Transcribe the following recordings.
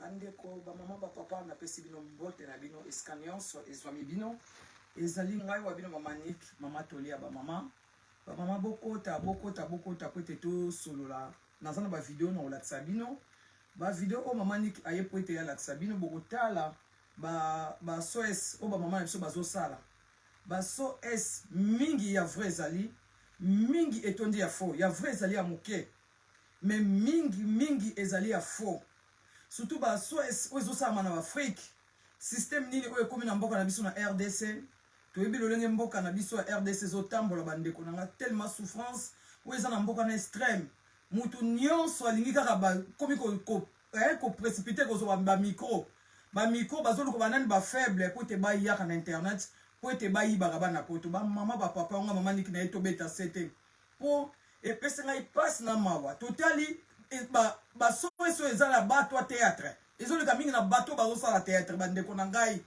Bandeko, ba mama, ba papa, napesi bino mbote na bino esika nyonso ezwami bino. Ezali ngai wa bino mama Nick, mama toli ya ba mama. Ba mama bokota, bokota, bokota po ete tosolola. Naza na ba video na kolakisa bino. Ba video oyo mama Nick aye po ete alakisa bino, bokotala ba ba SOS oyo ba mama na biso bazosala. Ba SOS mingi ya vrai ezali, mingi etondi ya faux. Ya vrai ezali ya moke. Mais mingi mingi ezali ya faux. Surtout ba SOS oyo ezosalama na Afrique. Système nini oyo ekomi na mboka na biso na RDC? Toyebi lolenge mboka na biso ya RDC ezotambola bandeko na nga tellement souffrance oyo eza na mboka na extrême. Mutu nyonso alingi kaka bakomi ko, ko, eh, ko précipiter kozwa ba micro. Ba micro bazoluka banani ba faible po ete bayaka na internet po ete bayibaka bana poto. Ba mama ba papa nga mama niki na ye tobeta sete. Po epesi ngai pasi na mawa totali ba ba SOS oyo eza na bato ya theatre ezoleka mingi na bato bazosala theatre bandeko na ngai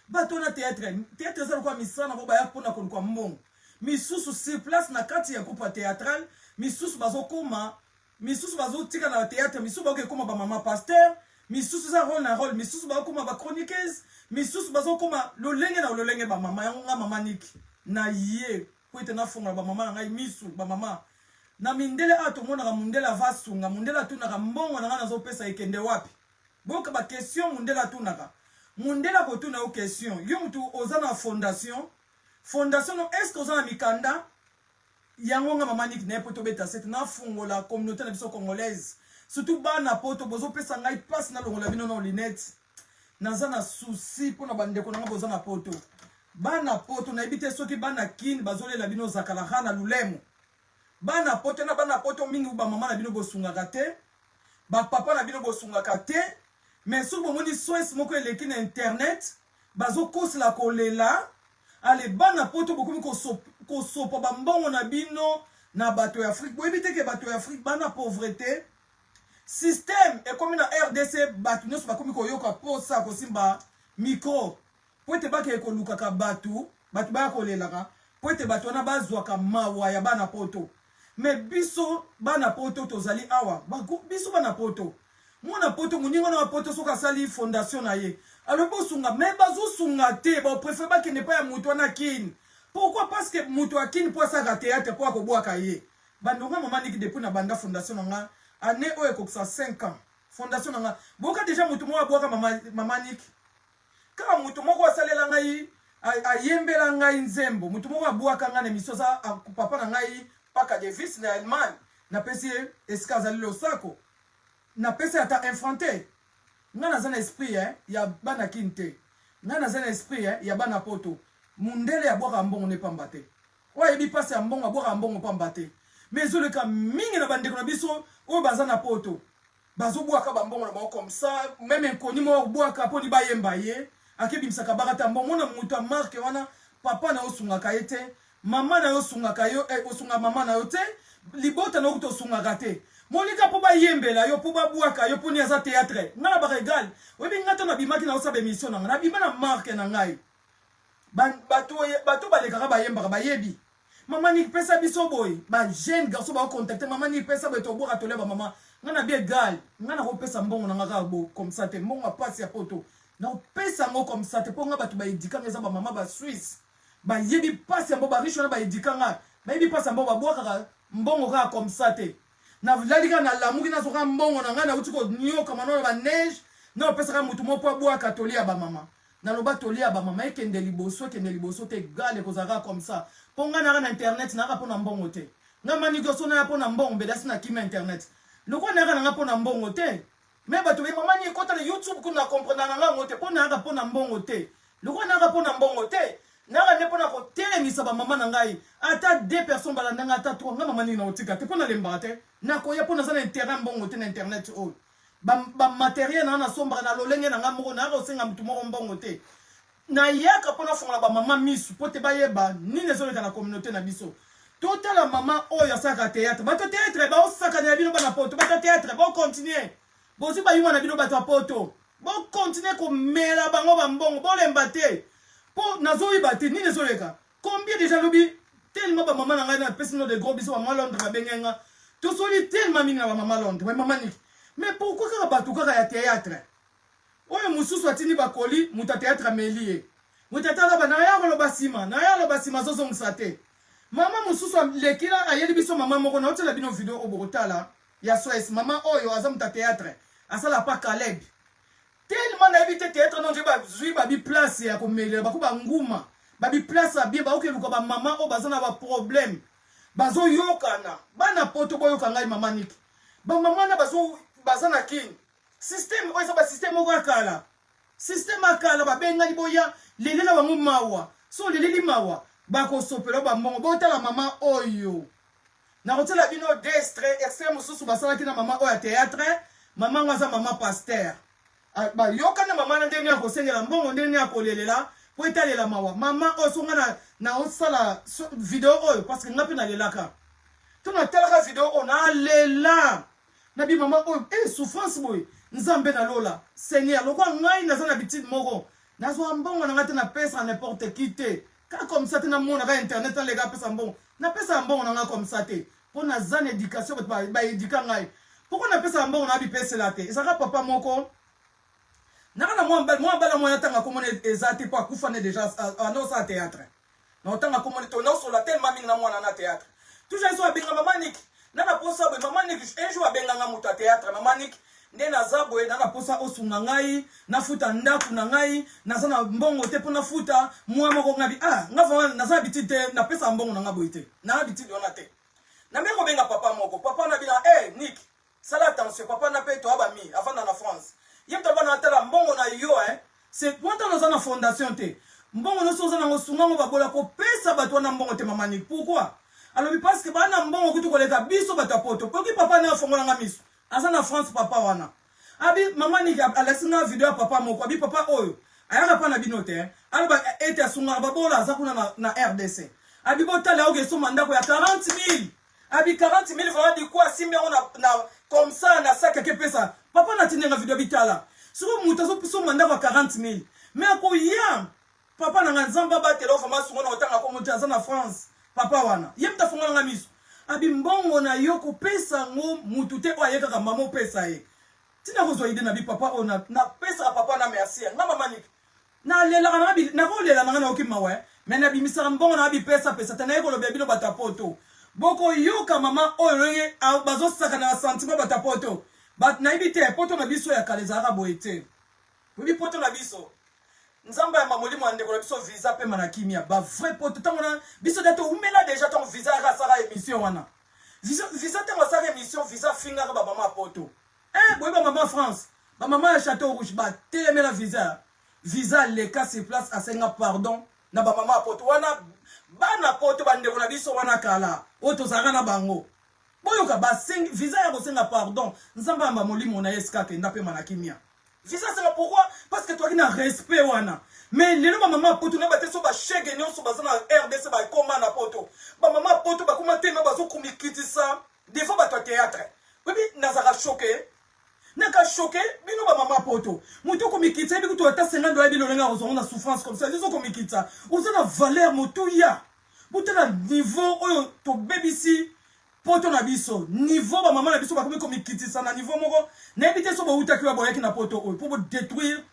bato na theatre theatre eza lokola misala na bango baya mpona koluka mbongo misusu sur place na kati ya groupe ya theatrale misusu bazokoma misusu bazotika na theatre misusu bakoki ekoma ba mama pasteur misusu eza role na role misusu bakokoma ba chroniqueuse misusu bazokoma lolenge na lolenge ba mama yango nga mama niki na ye mpo ete nafongola bamama na ngai misu. Bamama na mindele awa tomonaka mundele ava asunga mundele atunaka mbongo na ngai nazopesa ekende wapi? Boyoka ba question mundele atunaka. Mundele akotuna yo question, yo mutu oza na fondation, fondation no est ce que oza na mikanda? Yango nga mama Nick naye mpo tobeta sete nafungola communauté na biso congolaise, surtout bana poto bozopesa ngai mpasi nalongola bino na lunette. Naza na souci mpona bandeko na ngai boza na poto. Bana poto nayebi te soki bana kin bazolela bino zakala na lulemu. Bana poto na bana poto mingi ba mama na bino bosungaka te, ba papa na bino bosungaka te, mais soki bomoni SOS moko eleki na internet bazokosela kolela ale bana poto bokomi kosopa ba mbongo na bino na bato ya Afrique. Boyebi te ke bato ya Afrique bana pauvreté système ekomi na RDC, bato nyonso bakomi koyoka posa kosimba micro po ete bakeye kolukaka bato, bato baya kolelaka po ete bato wana bazwaka mawa ya bana poto. Mais biso bana poto tozali awa, biso bana poto, mwana poto moninga na poto soki asali fondation na ye alobi bosunga, mais bazosunga te, ba préfère bakende epai ya moto wana Kin. Pourquoi? Parce que moto ya Kin po asalaka théâtre po akobwaka ye. Bandonga mama Niki depuis na banda fondation na nga année oyo ekokisa 5 ans fondation na nga boyoka deja moto moko abwaka mama, mama Niki kaka moto moko asalela ngai ayembela ngai nzembo moto moko abwaka ngai na emission aza papa na ngai Paka Davis na Allemagne napesi ye esika azali losako napesi ata un franc te ngai naza na esprit eh, ya bana kin te ngai naza na esprit eh, ya bana poto mundele abwaka mbongo ne pamba te oyo ayebi mpasi ya mbongo abwaka mbongo pamba te mais ezoleka mingi na bandeko na biso oyo baza na poto bazobwaka bambongo na bango comme ça meme inconnu moko akobwaka mpo ni bayemba ye akebimisaka baka ta mbongo mona moto ya marke wana papa na yo osungaka ye te mama na yo osungaka yo eh, osunga mama na yo te libota na yo kuta osungaka te monika mpo bayembela yo mpo babwaka yo mpo ni aza théâtre ngai na baka egal oyebi ngai to nabimaki na osaba émission na ngai nabima na marke na ngai bato bato balekaka bayembaka bayebi mama niki pesa biso boye ba jeune garçon ba contacter mama niki pesa boye tobwaka tolia ba mama ngai na bi egal ngai nakopesa mbongo na ngai kaka bo comme ça te mbongo ya pasi ya poto nakopesa yango comme ça te mpo ngai bato baedika ngai eza bamama ba suisse bayebi pasi ya mbongo ba riche wana baedika ngai bayebi pasi ya mbongo babwakaka mbongo kaka comme ça te nalali kaka nalamuki nazoka mbongo na ngai nauti koniokama na ba neige na opesaka motu moko mpo abwaka toli ya bamama Naloba toli ya ba mama ekende liboso ekende liboso te egal ekozala kaka comme ça po nga nayaka na internet nayaka pona mbongo te nga manigioso naya pona mbongo mbedasi na kima internet lokola nayaka nanga pona mbongo te me bato be mama ni ekota na youtube kuna na comprendre na nga yango te po nayaka pona mbongo te lokola nayaka pona mbongo te nayaka nde pona kotelemisa ba mama na ngai ata deux personnes balanda ngai ata trois nga mama nini nakotika te po nalembaka te nakoya po naza na interet mbongo te na internet oyo ba, ba materiel na nga nasombaka na lolenge na nga moko nayaka kosenga motu moko mbongo te nayaka mpo nafongola bamama misu mpo te bayeba nini ezoleka na communauté na biso totala mama oyo asalaka théâtre bato théâtre baosakanela bino bana poto bato théâtre bocontinue bozwi bayuma na bino bato ya poto bocontinue komela bango bambongo bolemba te mpo nazoyeba te nini ezoleka Combien dejà lobi tellement ba maman na ngai na pesi no de gros bisous ba maman Londres ba bengai nga tosoli tellement mingi na ba maman Londres mais maman Niki mais pourquoi kaka bato kaka ya théâtre? Oyo mosusu atindi bakoli, moto ya théâtre ameli ye. Moto ya théâtre aloba naya koloba nsima, naya aloba nsima azozongisa te. Mama mosusu alekila ayeli biso mama moko, naotiela bino video oyo bokotala ya SOS. Mama oyo aza moto ya théâtre, asala pa Caleb. Tellement nayebi te théâtre non je bazui babi place ya komelela bako banguma babi place ya bien baoki eluka ba mama oyo baza na ba problème bazoyokana bana poto boyoka ngai mama niki ba mama na bazo baza na kin système oyo eza ba système moko ya kala système ya kala babengani boya lelela bango mawa so oleleli mawa bakosopela bambongo botala mama oyo Nakotiela bino deux extraits, extrait mosusu basalaki na mama oyo ya theatre, mama yango aza mama pasteur. Ah, bayokana mama na ndenge ya kosengela mbongo, ndenge ya kolelela po etalela mawa. Mama oyo so nga na naosala so, video oyo parce que nga mpe nalelaka. To natalaka video oyo nalela. Nabi mama oyo eh souffrance boye. Nzambe na lola, Seigneur, lokwa ngai naza na habitude moko. Nazwa mbongo na ngai te napesa n'importe qui te. Ka comme ça te namona ka internet naleka apesa mbongo. Napesaka mbongo na ngai comme ça te po naza na education bato ba, ba eduka ngai. Pourquoi napesaka mbongo na bipesela te? Ezalaka papa moko naka na mwa mobali, mwa mobali mwana tanga komona eza te po akufa ne deja anosala théâtre. Na otanga komona to naosola tellement mingi na mwana na théâtre. Toujours eso abenga mama Nick na na posa boye mama Nick un jour abenga nga moto ya théâtre mama Nick nde naza boye na na posa osunga ngai nafuta ndako na ngai naza na mbongo te mpo nafuta mwa moko ngai ah nga vraiment naza habitude te napesa mbongo na nga boye te na habitude wana te nameki kobenga papa moko papa na bina eh hey, Nick sala attention papa na pe toa bami afanda na France ye moto aloba na tala mbongo na yo eh c'est po ata oza na fondation te mbongo nyonso oza nango sunga ngo babola kopesa bato wana mbongo te mama Nick pourquoi alobi parce que bana mbongo kutu koleka biso bato ya poto poki papa na afongola nga miso aza na France papa wana abi mama Nick alakisi nga video ya papa moko abi papa oyo ayaka pa na bino te aloba ete asungaka babola aza kuna na, na RDC abi botala oke esomba ndako ya 40 000 abi 40 000 vraiment du coup asimbi yango na, na comme ça na sac ake pesa papa na tindenga video bitala sikoyo moto azosomba ndako ya 40 000 mais akoya papa na nga nzambe abatela vraiment sungo na otanga kombo te aza na France papa wana ye moto afongola nga miso abi mbongo na yo kopesa yango mutu te oyo aye kaka mama opesa ye ntina kozwa ide na bi papa oyo napesaka papa na merci nga mama niki nalelaka na nakolela na nga nayoki mawa eh. me nabimisaka mbongo na bipesa pesa te naye kolobela bino bato ya poto bokoyoka mama oyo lolenge bazosaka na sentiment bato ya poto nayebi te poto na biso ya kala ezalaka boye te oyebi poto na biso nzambe ya molimo ya ndeko na biso visa pema na kimia ba vrai poto ntango na biso de toumela deja ntango visa yaka asaka émission wana visa ntango asaka émission visa afingaka bamama ya poto eh boye bamama france bamama ya chateau rouge batelemela visa visa aleka sur place asenga pardon na bamama ya poto wana bana poto bandeko na biso wana kala oyo tozalaka na bango boyoka basengi visa ya kosenga pardon nzambe ayamba molimo na ye esika akenda pema na kimia visa asenga pourquoi parce que toyaki na respect wana mais lelo bamama ya poto na bate so bashege nyonso baza na rdc bakoma na poto bamama ya poto bakoma tema bazokomikitisa devant bato ya théâtre oyebi nazalaka choke naka choke bino bamama poto moto okomikitisa yebi kutu ata 50 dola yebi lolenge akozwango na souffrance comme ça yo ozokomikitisa oza na valeur motuya botala niveau oyo tobebisi poto na biso niveau bamama na biso bakomi komikitisa na niveau moko nayebi te so bowutaki wa boyaki na poto oyo mpo bodetruire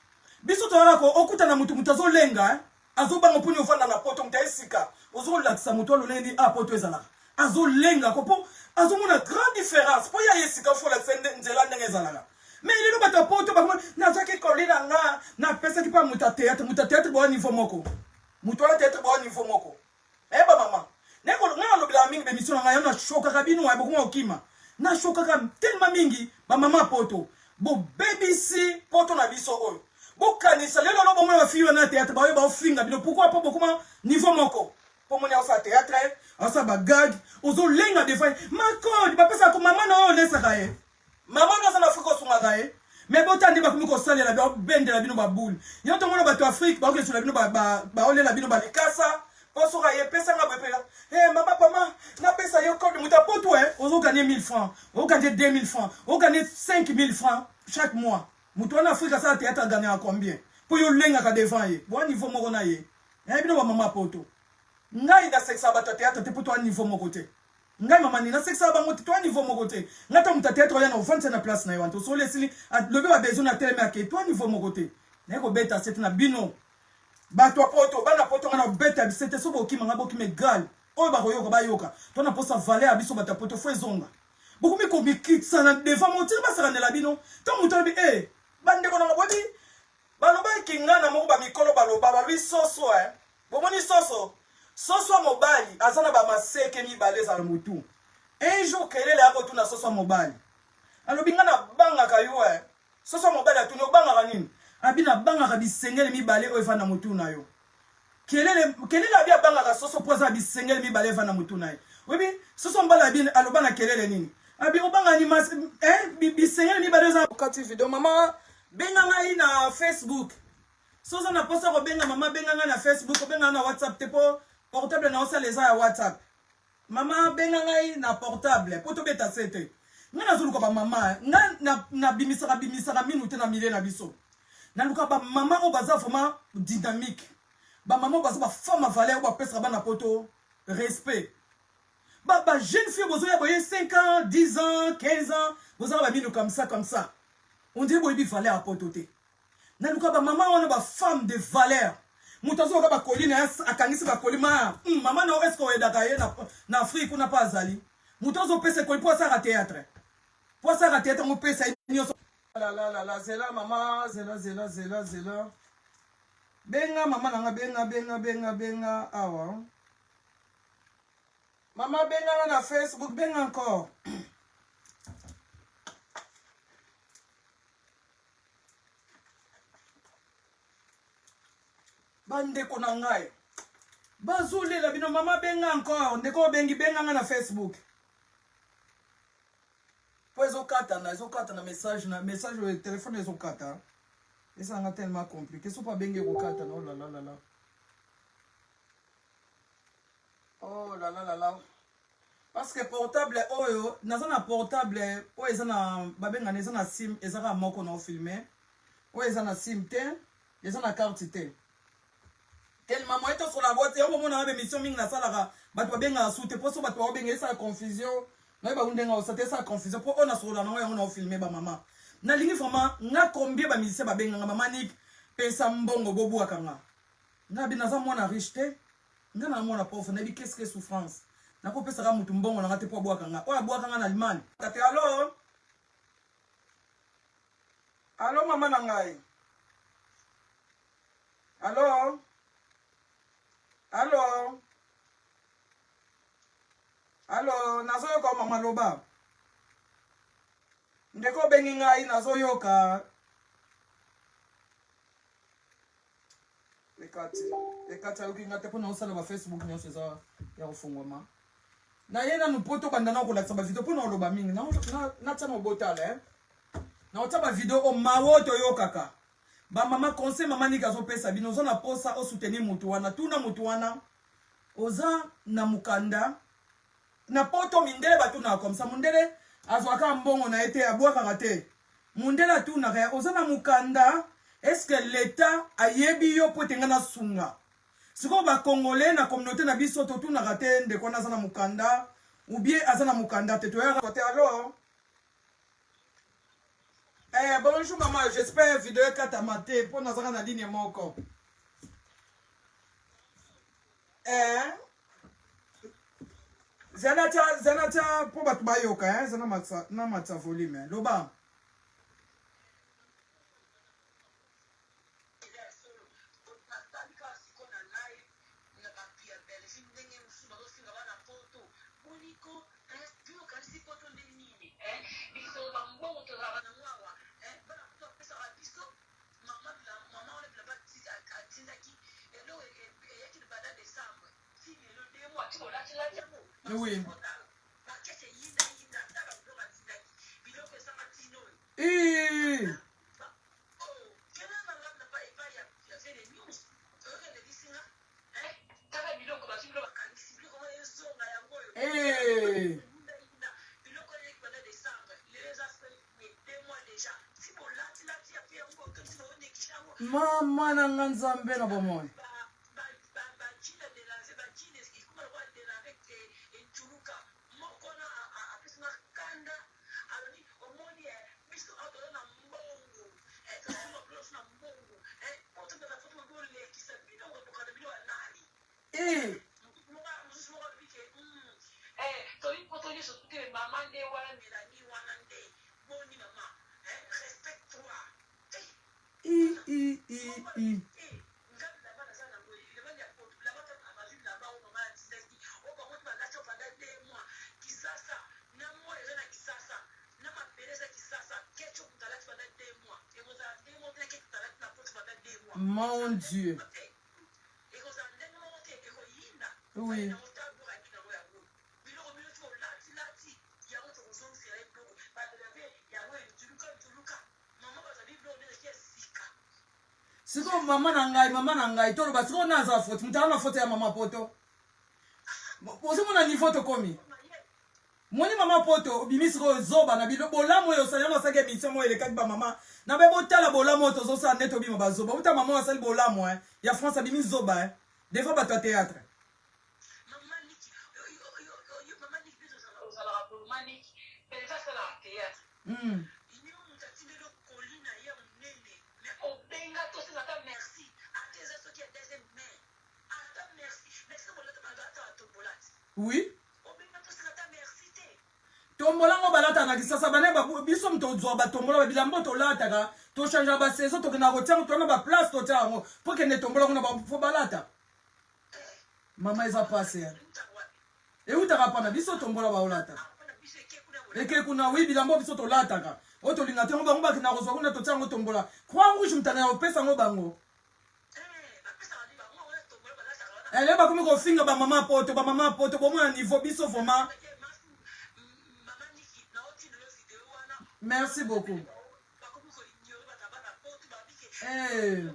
biso toyaka okutana moto moto azolenga eh? azobanga mponi ofanda na poto moto aye sika ozolakisa moto alolenge nini a poto ezalaka azolenga ko mpo azomona grande différence mpo ye aye sika fo olakisa nzela ndenge ezalaka mais lelo bato ya poto bakoma nazwaki koli na nga napesaki mpa moto ya théâtre moto ya théâtre boya niveau moko moto ya théâtre boya niveau moko eh ba mama ngai nalobelaka mingi bemission na ngai yo nashokaka bino waye bokoma kokima nashokaka tellement mingi bamama poto bobebisi poto na biso oyo bokanisa lelo lo bomona bafille wana ya théâtre baoyo baofinga bino pourquoi mpo bokoma niveau moko mpo moni aosala théâtre aosala bagag ozolenga defa makode bapesaka mama na oyo olesaka ye Maman no aza na Afrique osungaka ye mais bota nde bakomi kosalela babendela bino baboule yo tomona bato ya Afrique baokesola bino baolela bino balikasa mpo soki aye pesa nga boye pela hey, mama pama napesa yo code moto apotu e ozokanie 1000 francs okanie 2000 francs okanie 5000 francs chaque mois moto wana Afrique asala théâtre agagnaka combien mpo yo olengaka devant ye boa niveau moko na ye naye bino bamama poto ngai nasekisaka bato ya théâtre te mpo toa niveau moko te. Ngai mama nini nasekisaka bango te, toa niveau moko te. Ngai ta moto ya théâtre oya na ofandisa na place na ye wana, tosoli esili, alobi ba besoin na telemi ake, toa niveau moko te. Naye kobeta sete na bino. Bato ya poto, bana poto ngai na beta bisete so bokima ngai bokima egal. Oyo bakoyoka bayoka. To na posa valeur ya biso bato ya poto fo ezonga. Bokomi komikitisa na devant mo tika basakanela bino. Tango moto alobi eh bandeko na nga boyebi balobaki ngai na moko ba mikolo baloba balobi soso eh. Bomoni soso? Soso ya mobali aza na ba maseke mibale ezala mutu. Un jour kelele akotuna soso ya mobali. Alobi nga nabangaka yo eh. Soso ya mobali atuni obangaka nini? Abi nabangaka bisengele mibale oyo efanda mutu na yo. Kelele kelele abi abangaka soso po aza na bisengele mibale efanda mutu na ye. Oyebi soso mobali abi aloba na kelele nini? Abi obanga ni mas eh bisengele mibale eza kati video mama benga ngai na Facebook. So oza na posa kobenga mama benga ngai na Facebook, kobenga ngai na WhatsApp te po portable na osala eza ya WhatsApp. Mama benga ngai na portable po tobeta se te. Ngai nazoluka ba mama, ngai na bimisaka bimisaka minu te na milieu na biso. Naluka ba mama oyo baza vraiment dynamique. Ba mama oyo baza ba femme à valeur oyo bapesaka bana poto respect. Ba ba jeune fille bozoya boye 5 ans, 10 ans, 15 ans, bozaka ba minu comme ça comme ça. On dirait boyebi valeur ya poto te. Naluka ba mama wana ba femme de valeur. Moto azoka ba colis na akangisi ba colis ma mama na est-ce que oyedaka ye na, na Afrique kuna pa azali. Moto azopesa colis po asala théâtre. Po asala théâtre ngo pesa ye nyonso. La la la la zela mama zela zela zela zela. Benga mama nanga benga benga benga benga awa. Mama benga nga na Facebook benga encore. Bandeko na ngai bazolela bino mama benga encore ndeko obengi benga nga na Facebook po ezokatana ezokatana message na message oyo telefone ezokata ezanga tellement compliqué soki abengi ekokatana oh la la la oh la la la la parce que portable oyo naza na portable oyo eza na babengana eza na sim eza kaka moko na ofilme oyo eza na sim te eza na carte te tellement moye tosola bote yango bomona ba émission mingi nasalaka bato babengaka su te mpo so bato baobenga esala confusion nayeba ku ndenge osa te esala confusion mpo oyo nasolola nango yango na ofilme bamama nalingi vraiment nga combien bamusicien babenganga mama nik pesa mbongo bobwaka nga nga bi naza mwana riche te nga na mwana pauvre nayebi qu'est-ce que souffrance nakopesaka motu mbongo na nga te mpo abwaka nga oyo abwaka nga na Allemagne tate alo alo mama na ngai alo alo alo nazoyoka mama loba ndeko obengi ngai nazoyoka ekati ekati ayoki nga te mpo naosala ba facebook nyonso eza ya kofungwama naye nanu mpo tobanda na kolakisa bavideo mpo na oloba mingi natya na obotala eh? naotya bavideo o mawa oyo toyokaka bamama conseil mama nika azopesa bino oza na posa osoutenir motu wana tuna motu wana oza na mokanda Na poto mindele batunaka comme ça mundele azwaka mbongo na ye te abwakaka te mundele atunaka ya oza na mukanda est ce que l'etat ayebi yo po ete nga nasunga sikoyo ba congolais na communauté na biso totunaka te ndeko wana aza na mukanda ou bien aza na mukanda te toyaka te alors eh, bonjour maman j'espère video ekatama te mpo nazaka na ligne moko eh zela tia zela tia mpo bato bayoka eh zela matisa na matisa volume eh. loba Oui. Ee. Ee. Mama na nga Nzambe na bomoi. Eh. I, i, i, i. Mon Dieu. Oui. Sikoyo mama na ngai, mama na ngai, toloba sikoyo na aza faute, moto aza na faute ya mama poto. Ozomona niveau tokomi. Moni mama poto obimi sikoyo zoba na bilo bolamu oyo osali yango asalaki emission moko elekaki ba mama na be botala bolamu oyo tozosala nde tobima bazoba uta mama oyo asali bolamu eh, ya France abimi zoba eh, devant bato ya théâtre. Mm. Oui. Tombola ngo balata na kisasa bana ba biso moto ozwa ba tombola ba bilamba tolataka to changer ba saison tokenda kotia ngo tona ba place totia yango po kende tombola ngo na ba fo balata. Mama eza pasi eh. Eutaka pa na biso tombola baolata. Eke kuna oui bilamba biso tolataka. Oyo tolinga te ngo bango bakenda kozwa kuna totia yango tombola. Croix rouge mutana ya kopesa ngo bango. Ele bakomi kofinga ba mama poto ba mama poto bomona niveau biso vraiment. Merci beaucoup. Eh.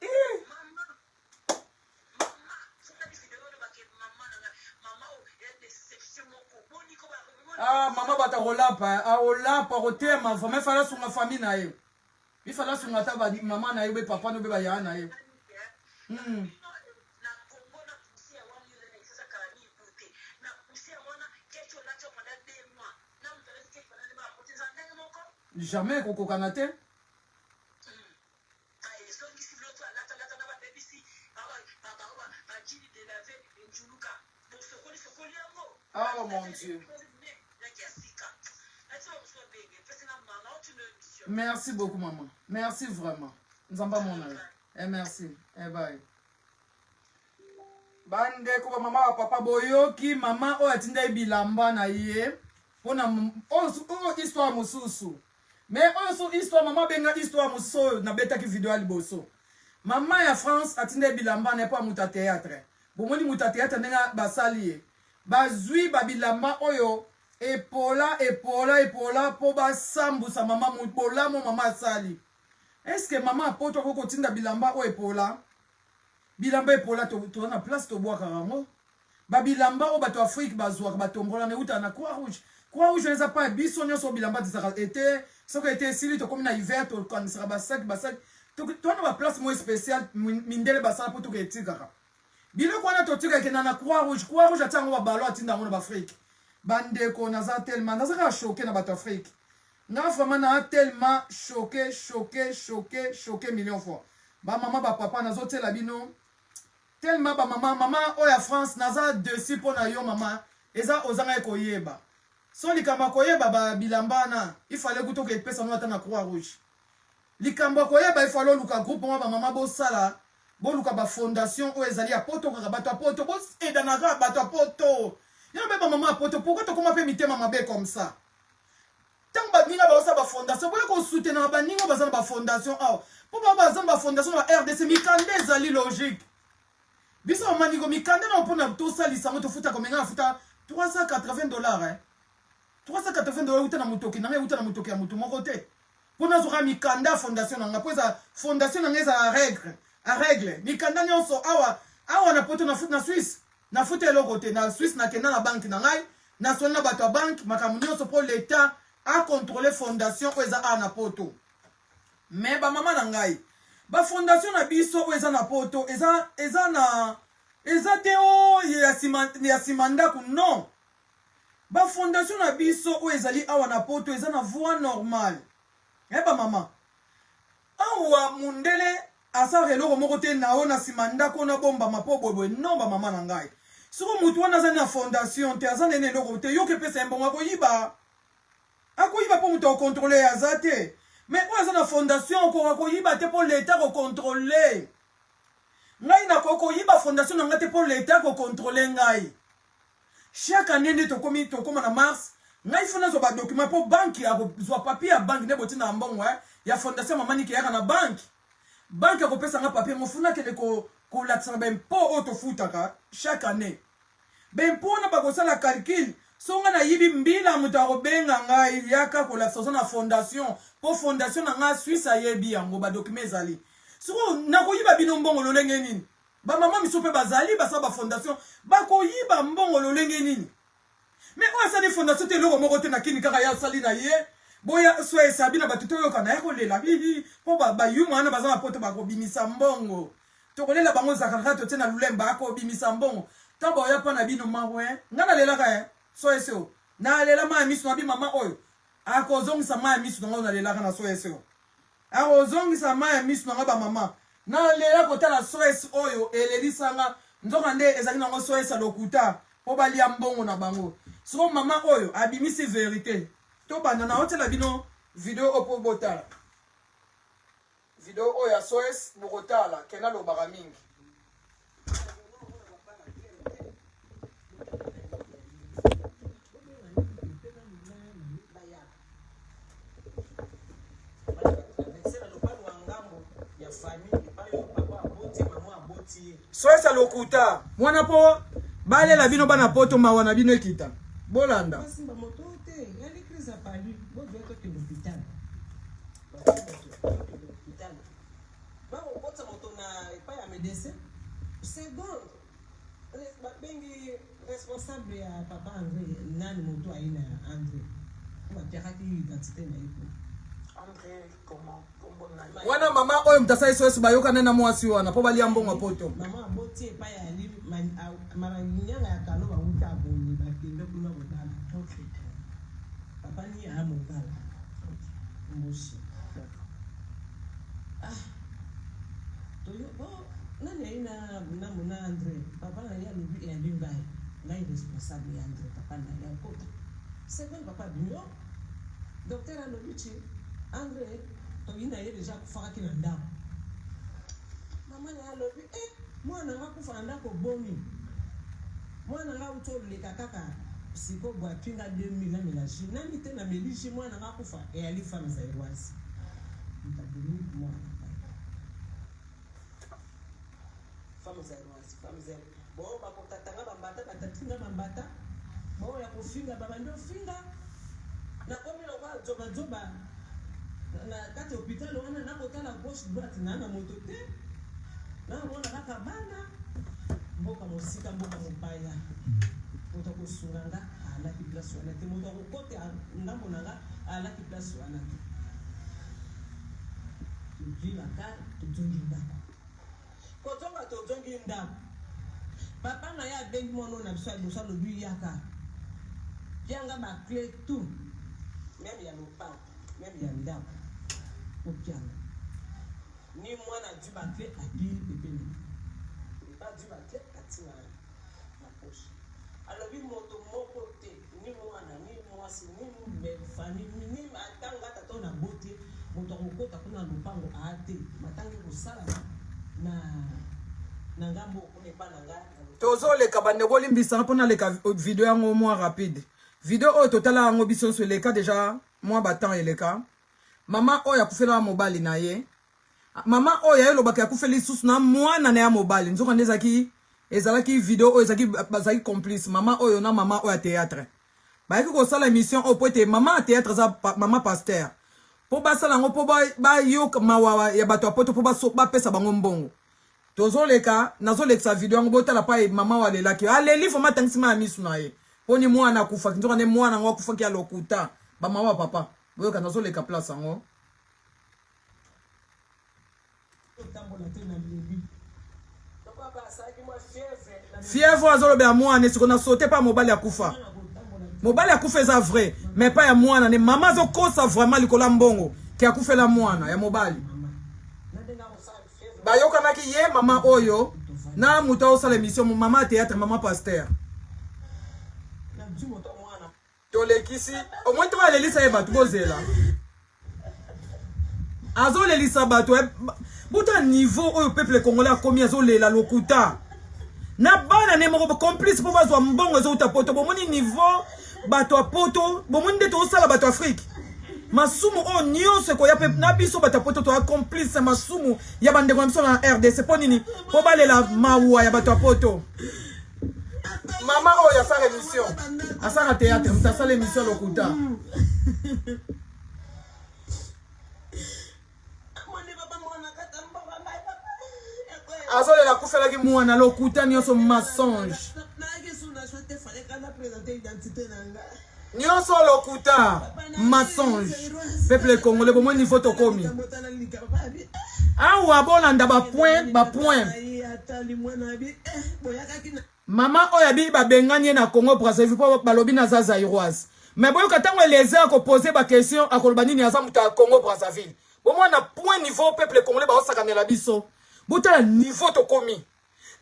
Eh. Ah, mama bato akolapa akolapa akotema vraiment ifala asunga famille na ye ifala asunga ata mama na ye be papa no be bayaya na ye hmm. Jamais ekokokana te. Oh mon Dieu. Merci beaucoup maman. Merci vraiment. Nzambe amona yo. Eh merci. Eh bye. Bandeko ba mama ba papa boyoki mama oyo atindaki bilamba na ye mpona oyo histoire mosusu. Mais oyo so histoire mama abenga histoire mosusu oyo nabetaki video ya liboso. Mama ya France atindaki bilamba na ye mpo ya moto ya théâtre. Bomoni moto ya théâtre ndenge basali ye. Bazwi ba bilamba oyo epola epola epola mpo basambusa mama bolamu mama asali. Est-ce que mama ya poto akoki kotinda bilamba oyo epola? Bilamba epola toza na place tobwakaka yango. Ba bilamba oyo bato ya Afrique bazwaka batombolana eutaka na Croix Rouge. Croix Rouge eza pa biso nyonso oyo bilamba tozalaka ete soki ete esili tokomi na hiver tokangisaka basaki basaki toza na ba place moko spécial mindele basala mpo toke etikaka biloko wana totika ekenda na Croix Rouge. Croix Rouge atia yango babalo atinda yango na baafrike. Bandeko naza tellement naza kaka choqué na bato Afrique. Nga vraiment na tellement choqué choqué choqué choqué million fois. Ba mama ba papa nazo tiela bino tellement ba mama mama oyo ya France naza dessus mpo na yo mama eza ozanga koyeba so likambo ya koyeba ba bilamba wana ifale kutu okepesa ngo ata na croix rouge likambo ya koyeba ifale oluka groupe moko ba mama bosala boluka ba fondation oyo ezali ya poto kaka bato ya poto boedanaka bato ya poto yo mpe ba mama ya poto pourquoi tokoma mpe mitema mabe comme ça Tango baninga baosala ba fondation boya ko soutenaka baninga oyo baza na ba fondation awa mpo bango baza na ba fondation na ba rdc mikanda ezali logique biso bamaniko mikanda na mpona tosalisa yango tofuta komenga nafuta 380 dollars eh. 380 dollars euta na motoki na ngai euta na motoki ya motu moko te mpo nazwaka mikanda ya fondation na ngai mpo eza fondation na ngai ezala règle a règle mikanda nyonso awa awa na poto na, na Suisse nafuta eloko te na Suisse nakenda na banke na ngai nasoli na bato ya banke makambo nyonso mpo leta acontrôle fondation oyo eza awa na poto. Me bamama na ngai bafondation na biso oyo eza na poto eza, eza na eza te oyo ya nsima ndako non. Ba fondation na biso oyo ezali awa na poto eza na voie normale. Eh ba mama. Awa mundele asalaka eloko moko te nao na sima ndako na bombama po boye boye non ba mama na ngai. Soko mutu wana aza na fondation te aza na eloko te yoke pesa ye mbongo akoyiba. Akoyiba po mutu akocontrole ye aza te. Mais oyo aza na fondation okoka koyiba te po l'etat akocontrole. Ngai nakoki koyiba fondation na ngai te po l'etat akocontrole ngai. Chaque annee nde tokomi tokoma na mars ngai faut nazwa ba document po banque akozwa papier ya banque nde botindaka mbongo eh, ya fondation mama nike eyaka na banque banque akopesa nga papier ngo faut nakende kolakisa na ba impot oyo tofutaka chaque annee ba impot wana bakosala calcul so ngai nayibi mbila moto akobenga ngai yaka kolakisa oza na fondation po fondation na ngai suisse ayebi yango ba document ezali sikoyo nakoyiba bino mbongo lolenge nini Ba maman misusu pe bazali basala ba fondation bakoyiba mbongo lolenge nini? Mais oyo asali fondation te eloko moko te na kini kaka ye asali na ye boya so esabi na bato toyoka na ye kolela hihi mpo bayuma wana baza na poto bakobimisa mbongo tokolela bango zakaka totie na lulemba akobimisa mbongo ntango baoya mpa na bino mawe ngai nalelaka e so ese o nalela mai ya miso na bi mama oyo akozongisa mai ya miso na ngai nalelaka na so ese o Akozongisa mayi ya misu na nga ba mama. Na lela kotala SOS oyo elelisa nga nzoka nde ezalaki nango SOS ya lokuta po balia mbongo na bango. Sikoyo mama oyo abimisi verite. Tobanda na otiela bino video oyo po botala. Video oyo ya SOS bokotala ke nalobaka mingi. Soyesa lokuta mwana po balela bino bana poto mawa na bino ekita bolanda bakokotisa moto na epai ya medecin seconde babengi responsable ya papa Andre nani moto aye na Andre bapiakaki identité na ye kuna. Andre comment kombo na ye wana mama oyo moto asali SOS bayokana na mwasi wana mpo balia mbongo ya poto. Mama aboti epai ya ali manyanga ya kalo bawuta boye bakende kuna kobala. Okay. Papa ni ya mongala. Okay. Mboshi. Ah toyo oh nani aye na na na Andre papa na ye alobi eyambi ngai ngai responsable ya Andre papa na ye akota seconde papa abimi oh docteur alobi ci Andre toyi na ye deja akufakaki na ndako mama na ye alobi eh mwana na nga akufa na ndako boni mwana na nga auti oleka kaka sikoyo boye apui nga 2000 namela jus nani te nameli jus mwana na nga akufa eyali femme zairoise Moto abomi mwana na ngai. Femme zairoise, femme zaire. Bon, bakokata nga bambata, batati nga bambata. Bon, ya kofinga babandi ofinga. Nakomi lokola zoba zoba na kati ya hôpital wana nakotala gauche droite na na moto te. Nakomona kaka bana mboka mosika mboka mopaya. Moto akosunga nga alaki place wana te. Moto akokota ngambo na nga alaki place wana te. Tozwi ba car tozongi ndako. Kozonga tozongi ndako. Papa na ye abengi mwana oyo na biso ya liboso alobi yaka. Pia nga ba cle tout meme ya lopango meme ya ndako opia nga. Ni mwana azwi ba cle apii pembeni na nga. Papa azwi ba cle atie na poche. Alobi moto moko te ni mwana ni mwasi ni famille ni ata nga tata oyo naboti ye moto akokota kuna na lopango aa te matanga ekosalama na na ngambo oyo kuna epa na nga. Tozoleka bandeko bolimbisa nga mpo naleka video yango mwa rapide. Video oyo totala yango biso nyonso eleka deja mwa ba temps eleka. Mama oyo akufelaka mobali na ye Mama oyo aye lobaka akufeli lisusu na mwana na ya mobali nzoka nde ezalaki ezalaki video oyo ezalaki bazalaki complice mama oyo na mama oyo ya théâtre bayaki kosala émission oyo po ete mama ya théâtre aza pa, mama pasteur po basala yango po bayoka mawa ya bato ya poto po bapesa bango mbongo tozoleka nazolekisa video yango botala pa mama oyo alelaki aleli vraimen atangisi ma ya misu na ye mpo ni mwana akufaki nzoka nde mwana yango akufaki ya lokuta bamama papa boyoka nazoleka place yango Fièvre azolobela mwana esiko na saute pa mobali akufa. Mobali akufa eza vrai, mais pas ya mwana ne. Mama azokosa vraiment likolo ya mbongo ke akufela mwana ya mobali. Bayokanaki ye mama oyo na moto aosala émission, mama ya théâtre, mama pasteur. Tolekisi au moins to alelisa ye bato, bozela azolelisa bato eh, bota niveau oyo peuple congolais akomi, azolela lokuta na bana ne moko complice mpo bazwa mbongo ezouta poto. Bomoni niveau bato ya poto, bomoni nde tozosala bato Afrique masumu oyo nyonso ekoya mpe na biso bato ya poto. Toya complice masumu ya bandeko na biso na RDC. Mpo nini? Mpo balela mawa ya bato ya poto. Mama oyo asala émission, asala théâtre, moto asala émission lokuta. Azolela akufelaki mwana, lokuta nyonso, mensonge nyonso, lokuta, mensonge. Peuple congolais, bomoi niveau tokomi awa, bolanda bapoint bapoint. Mama oyo abi babengani ye na Congo Brazzaville mpo balobi naza Zairoise. Mais boyoka ntango Eliezer akopose baquestion, akoloba nini? Aza moto ya Congo Brazzaville. Bomwana point niveau peuple congolais baosakanela biso. Botala niveau tokomi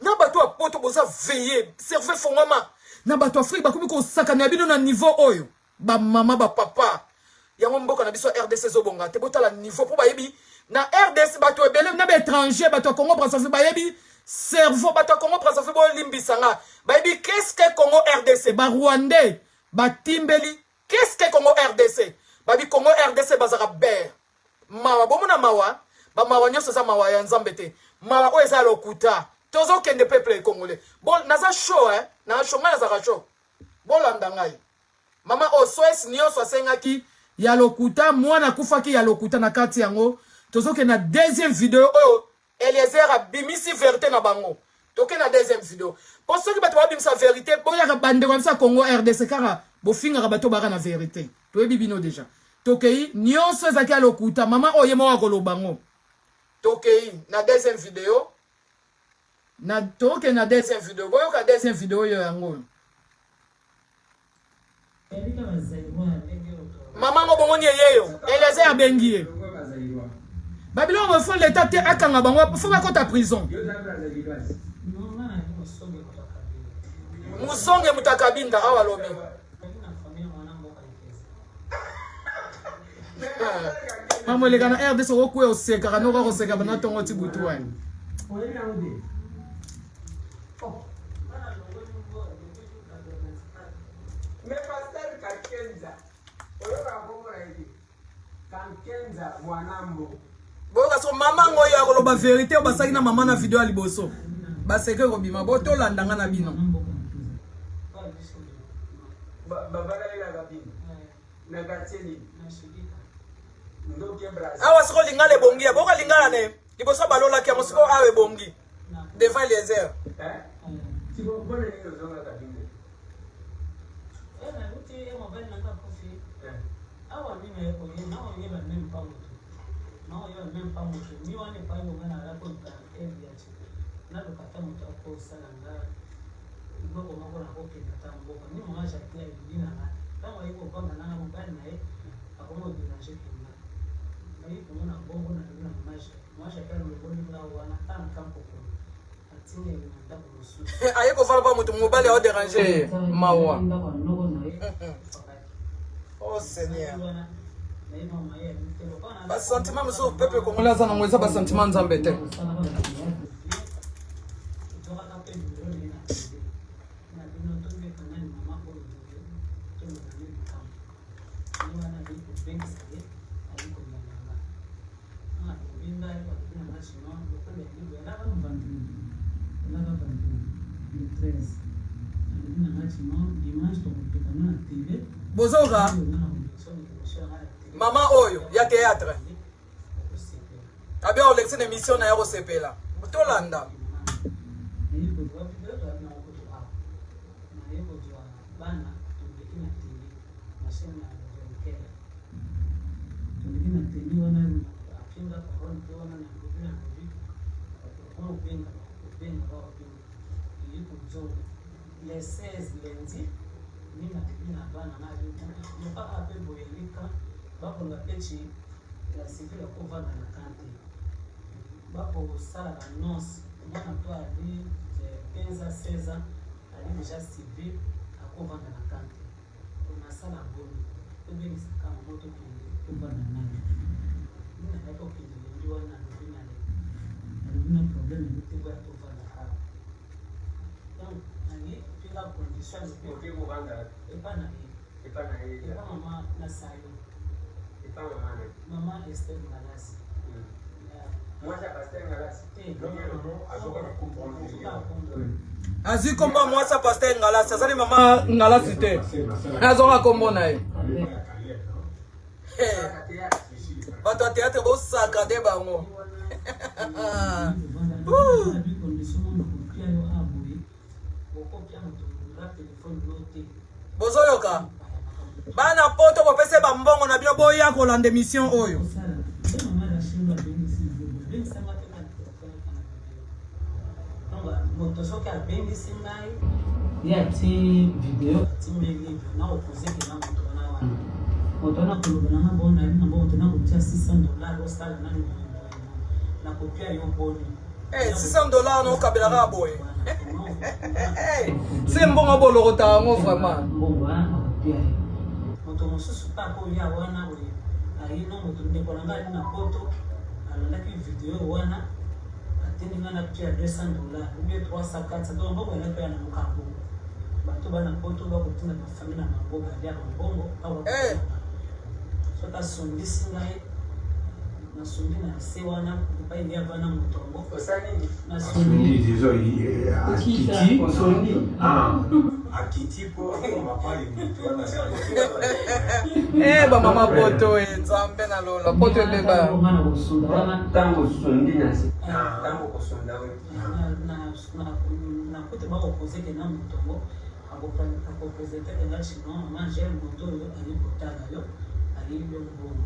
na bato ya poto, boza veille, cerveau efongwama. Na bato Afrique bakomi kosakanela bino na niveau oyo. Bamama, bapapa, yango mboka na biso RDC ezobonga te. Botala niveau, mpo bayebi na RDC bato ebele na baétranger, bato ya Congo Brazzaville bayebi cerveau. Bato ya Congo Brazzaville, bolimbisa nga, bayebi qu'est-ce que Congo RDC. Barwandais batimbeli qu'est-ce que Congo RDC, babi Congo RDC bazalaka bere mawa. Bomona mawa, bamawa nyonso eza mawa ya Nzambe te, mawa oyo eza ya lokuta. Tozokende, peuple congolais. Bon, naza chaud, eh? Na chaud, ngai nazalaka chaud. Bolanda ngai. Mama oswes nyonso asengaki ya lokuta, mwana akufaki ya lokuta na kati yango. Tozokende na deuxième video oyo Eliezer abimisi vérité na bango. Tokende na deuxième video, mpo soki bato babimisa vérité, boyaka bandeko na biso ya Congo RDC kaka bofingaka bato baka na vérité, toyebi bino déjà. Tokei, nyonso ezalaki ya lokuta. Mama oyo ye moko akoloba ngo. Tokei na deuxième video na tokende na deuxième video, boyoka deuxième video oyo yango oyo. Mama ngo bomoni eyeyo, Eliezer abengi ye babiloko. Faut leta te akanga bango, faut bakota prison. Musonge moto akabinda awa alobi mambo eleka na RDC. Okokwea, osekaka noko, akoseka bana ntongo ti butu wana. Mais pasteur Kakenza, oyoka kombo na ye te? Kankenza Bwanambo. Boyoka so mama ngo oyo akoloba vérité oyo basalaki na mama na video ya liboso. Baseke kobima, botolanda nga na bino. Babalalelaka bino na quartier nini? Ndoke Brazza. Awa siko lingala ebongi ya boka lingala ne liboso balolaki yango, siko awa ebongi devant Eliezer. Eh? Siko mpona nini ozongaka bino? Eh. Awa nini naoyeba même pas moto, naoyeba même pas moto ni wana epai bonga naza koluka aide ya naluka ata moto akosala nga biloko moko, nakokende ata mboka ni mama Jacqueline alingi na nga. Ntango aye kovanda nanga, mobali na ye akomi kodéranger mpenza. Naye komona bongo, nalobi na mama Jacques, mama Jacques alongoli nga wana ata na kampokolo, atindi na ndako mosusu. Aye kofala pa moto, mobali aodéranger, mawa. Ndako ya noko na ye. Oh Seigneur, basentiment mosusu peuple congolais aza nango eza basentiment Nzambe te. Bozoka mama oyo ya théâtre abi olekisi na émission na ya kosepela, tolanda. Naye kozwa naye kozwa bana, toleki na tele na chaîne ya Vainqueur, toleki na tele wana, apinga parole mpe wana nalobi, nalobi bato bakoma kobenga, kobenga, bakobenga. Eye kozonga le 16 lundi. Ni nalobi na bana na loka awa mpe boye lika bakonga mpe ci la civile akovanda na camp te, bakosala ba annonce mwana to ali 15 ans 16 ans ali deja civile akovanda na camp te. Nasala boni? Tobengisa kaka mama tokende tovanda naye. Ni nayaki kokende lundi wana nalobi na ye, nalobi na problème elo te, boya tovanda awa. Donc naye pinga condition alobi Oke kovanda epa na ye, epa na ye, epa mama na sayo, epa mama na ye, mama Esther Ngalasi. Mwasi ya pasteur Ngalasi. Te. Non, non, non, azoka na comprendre. Azwi kombo ya mwasi ya pasteur Ngalasi, azali mama Ngalasi te, azwaka kombo na ye. Bato ya théâtre bosaka nde bango. Bozoyoka bana poto, bopesa bambongo na bino, boya kolanda émission oyo. Moto soki abengisi ngai, ye atie video, atindeli na okozeke na moto wana wana, moto wana koloba nanga bon, nayebi na bongo te, nakotia 600 dollar, osala nani, nakopia yo boni. 600 dollar na okabelaka boye, se mbongo bolokota yango vraiment. Mbongo wana nakopia ye. Moto mosusu mpe akoya wana boye, ayi no moto, ndeko na ngai ali na poto, alandaki video wana, atindi ngai na pia 200 dollar ou bien 300, 400. Donc mbongo elaki oya na mokambo, bato bana poto bakotinda bafamille na bango, balia bambongo. Soki asongisi ngai, nasongi na se wana epai ye avanda, moto yango. Osali nini? Nasongi. Disons, akiti. Osongi. Ah, akiti mpo akoma pai moto wana. Bamama poto e, Nzambe na lola, poto ebeba. Nga na kosonda wana. Ntango osondi na se, ntango kosonda oyo. Nakuti bakokozeke na moto yango, akopresente nga chino, mama Angele, moto oyo ayi kotala yo, ayebi yo mbongo.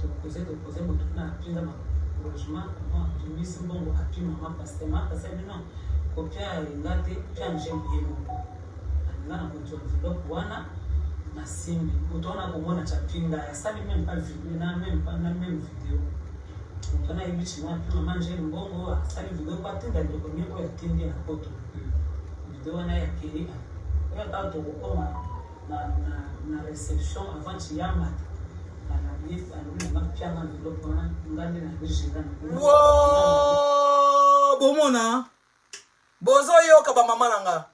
Tokoze, tokoze, moto kuna apinga logement, abimisi mbongo, api mama pasteur. Mama pasteur bino kopia alinga te, pia Angele ye moko alinga na kozwa enveloppe wana. Nasimbi moto wana, komona ti apinga, asali même pas video na même pas na même video. Moto wana ayebi chino, api mama Angele mbongo, asali video po atinda ndeko nie oyo atindi na poto. Video wana ya kei oyo kaka tokokoma na réception avant tiyambata, alobi nanga pianga enveloppe wana, nga nde na gérant. Wo, bomona, bozoyoka bamama na nga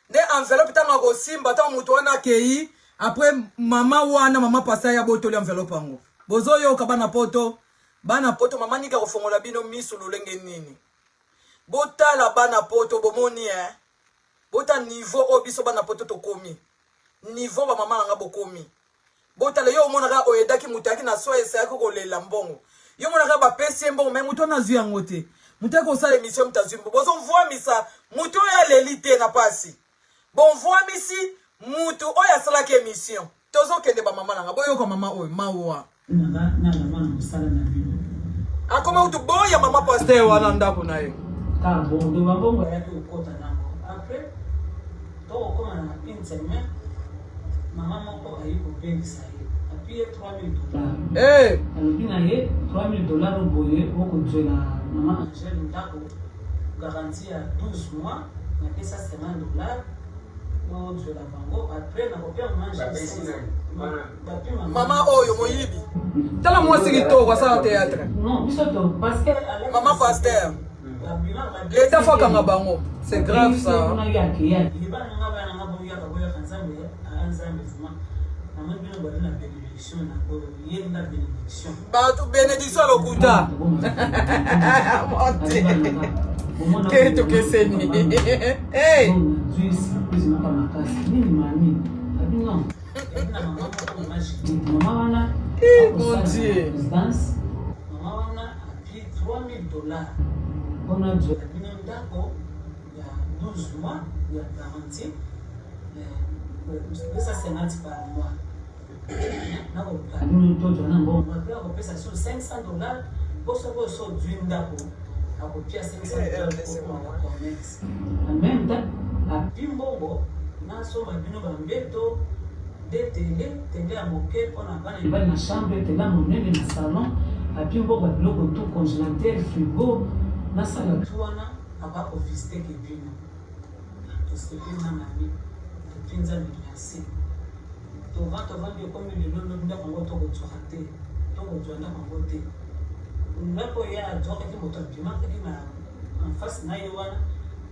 nde enveloppe ntango akosimba, ntango moto wana akei, après mama wana, mama pasa ya botoli enveloppe yango. Bozoyoka bana poto, bana poto, mama Nika kofongola bino miso lolenge nini. Botala bana poto, bomoni e, bota niveau oyo biso bana poto tokomi, niveau bamama na nga bokomi. Botala, yo omonaka oyedaki moto ayaki na so esayaki kolela mbongo, yo omonaka bapesi ye mbongo, mais moto wana azwi yango te. Moto ayaki kosala émission, moto azwi mbongo. Bozomvwamisa moto oyo aleli te na pasi, bomvwamisi moto oyo asalaki émission. Tozokende, bamama na nga, boyoka mama oyo, mawa. Nanga nanga mwana mosala na bino. Akoma kutu boya mama pasteur wana ndako na ye. Kaka bongo nde bambongo ayaki kokota nango. Après tokokóma na une semaine, mama moko ayi kobengisa ye, api ye 3000 dollars. Alobi na ye 3000 dollars boye, okozwela mama Angele ndako, garantie ya 12 mois, napesa 50 dollars, ozwela bango. Après nakopia mama Angele. Bapesi nani? Bapi mama. Mama oyo moyibi, tala mwasi kitoko asala théâtre. Non, biso to parce que Mama pasteur, l'État faut akanga bango, c'est grave ça. Libala nga, bana nga, boyaka, boyaka. Nzambe aya, Nzambe vraiment, namoni bino bali na bénédiction na oyo ye na bénédiction. Bato bénédiction ya lokuta te, tokeseni. Hey! Zwi surprise moko ya makasi. Nini mami abi? Non, ebi na mama moko, mama Judith, mama wana. Eh, mon Dieu. Présidence, mama wana api 3000 dollars mpona zwela bino ndako ya 12 mois ya garantie, 250 par mois. Nakobino na mbongo, après akopesa so 500 dollars mpo soki oso ozwi ndako, akopia 500 dollars okoma na commerce. En même temps api mbongo. Nasomba bino ba mbeto, de tele, tele ya moke pona bana mibali na chambre, tele ya monene na salon, apui mbongo ya biloko tout, congelateur, frigo, nasala tout wana aba ko visiter ke bino. Tosepeli na mami, topesi Nzambe merci. Tovandi tovandi ekomi lelo lobi ndako yango tokozwaka te, tokozwa ndako yango te. Ndako oyo ye azwakaki moto abimakaki na en face na ye wana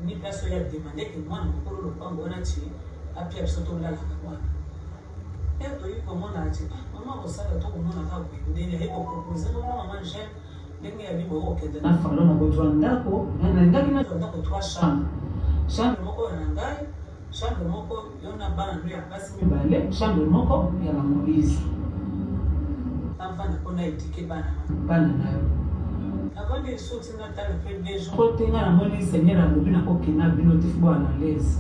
ni place oyo a demande ke mwana mokolo lopango wana ti apia biso tolalaka wana e toyi komona ti ah, mama kosala tokomona kaka boye ndenge aye kopropose ngo mama Angèle ndenge ya libo okende na falo na kozwa ndako nalingaki nazwa ndako trois chambre chambre moko ya na ngai chambre moko yo na bana no ya basi mibale chambre moko ya ba Moïse navanda mpo na edike bana bana na yo navandi lisusu ti natala mpe deux jours po te nga namoni seigneur alobi nakokenda bino te fo bwana l'aise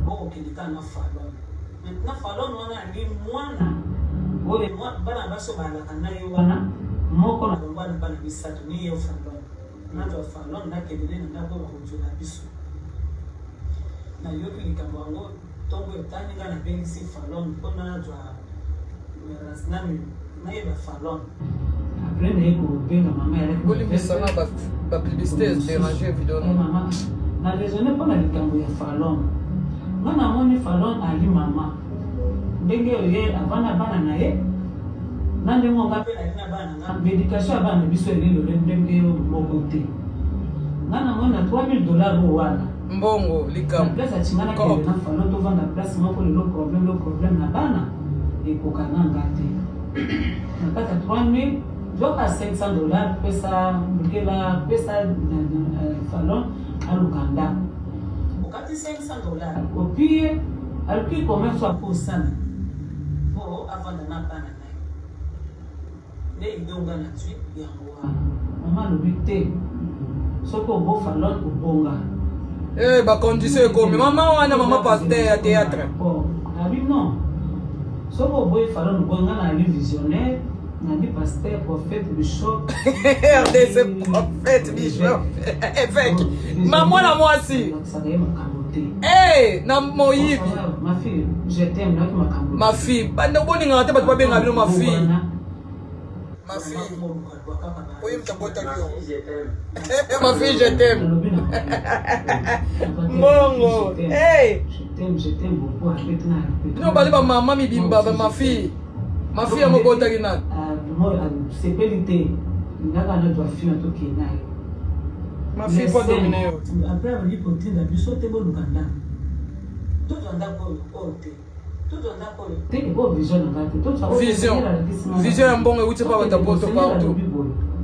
bokokende kaka na falon maintenant falon wana ali mwana oyo bana basi oyo balaka na ye wana moko na bango wana bana misato ni ye falon Nazwa Fallon nakende ne na ndako oyo bakozwela biso. Nayoki likambo yango ntongo etani ngai nabengisi Fallon mpo nazwa nani nayeba Fallon. Après naye kobenga mama yalaki Bolimbisanga ba ba publicité déranger video na. Mama na raisonne mpo na likambo ya Fallon. Nga namoni Fallon ali mama ndenge oyo ye avanda bana na ye na ndenge oyo nga mpe nali na bana na nga education ya bana na biso elelo ndenge moko te nga namoni na 3000 dollars oyo wana mbongo likambo place atinga nakende na falo tovanda place moko lelo problème lo problème na bana ekoka na nga te na kati ya 3000 zwaka 500 dollars pesa lukela pesa euh, falon aluka ndako okati 500 dollars opie aluki commerce akosala po avanda na bana na ye nde idée nga nazwi yango wana mama alobi te soki obofa lon obonga Eh, ba condition ekomi mama wana mama pasteur ya théâtre abi non soki oboyi falon obonga nga nali visionnaire nali pasteur prophète bishop rdc prophète bishop évêque mama na mwasi Hey, na moyibi ma fille banda bolingaka te bato babengaka bino ma fille ma fille oye moto abotaki yo ma fille je t'aime mbongo hey. bino bali bamama mibimba ba ma fille ma fille yango obotaki nani Ma fille po domine yo. Après abandi kotinda biso te boluka ndako. Tozwa ndako oyo oyo te. Tozwa ndako oyo. Te oyo vision na ngai te. Tozwa oyo Vision. Vision ya mbongo euti pa bato ya poto partout.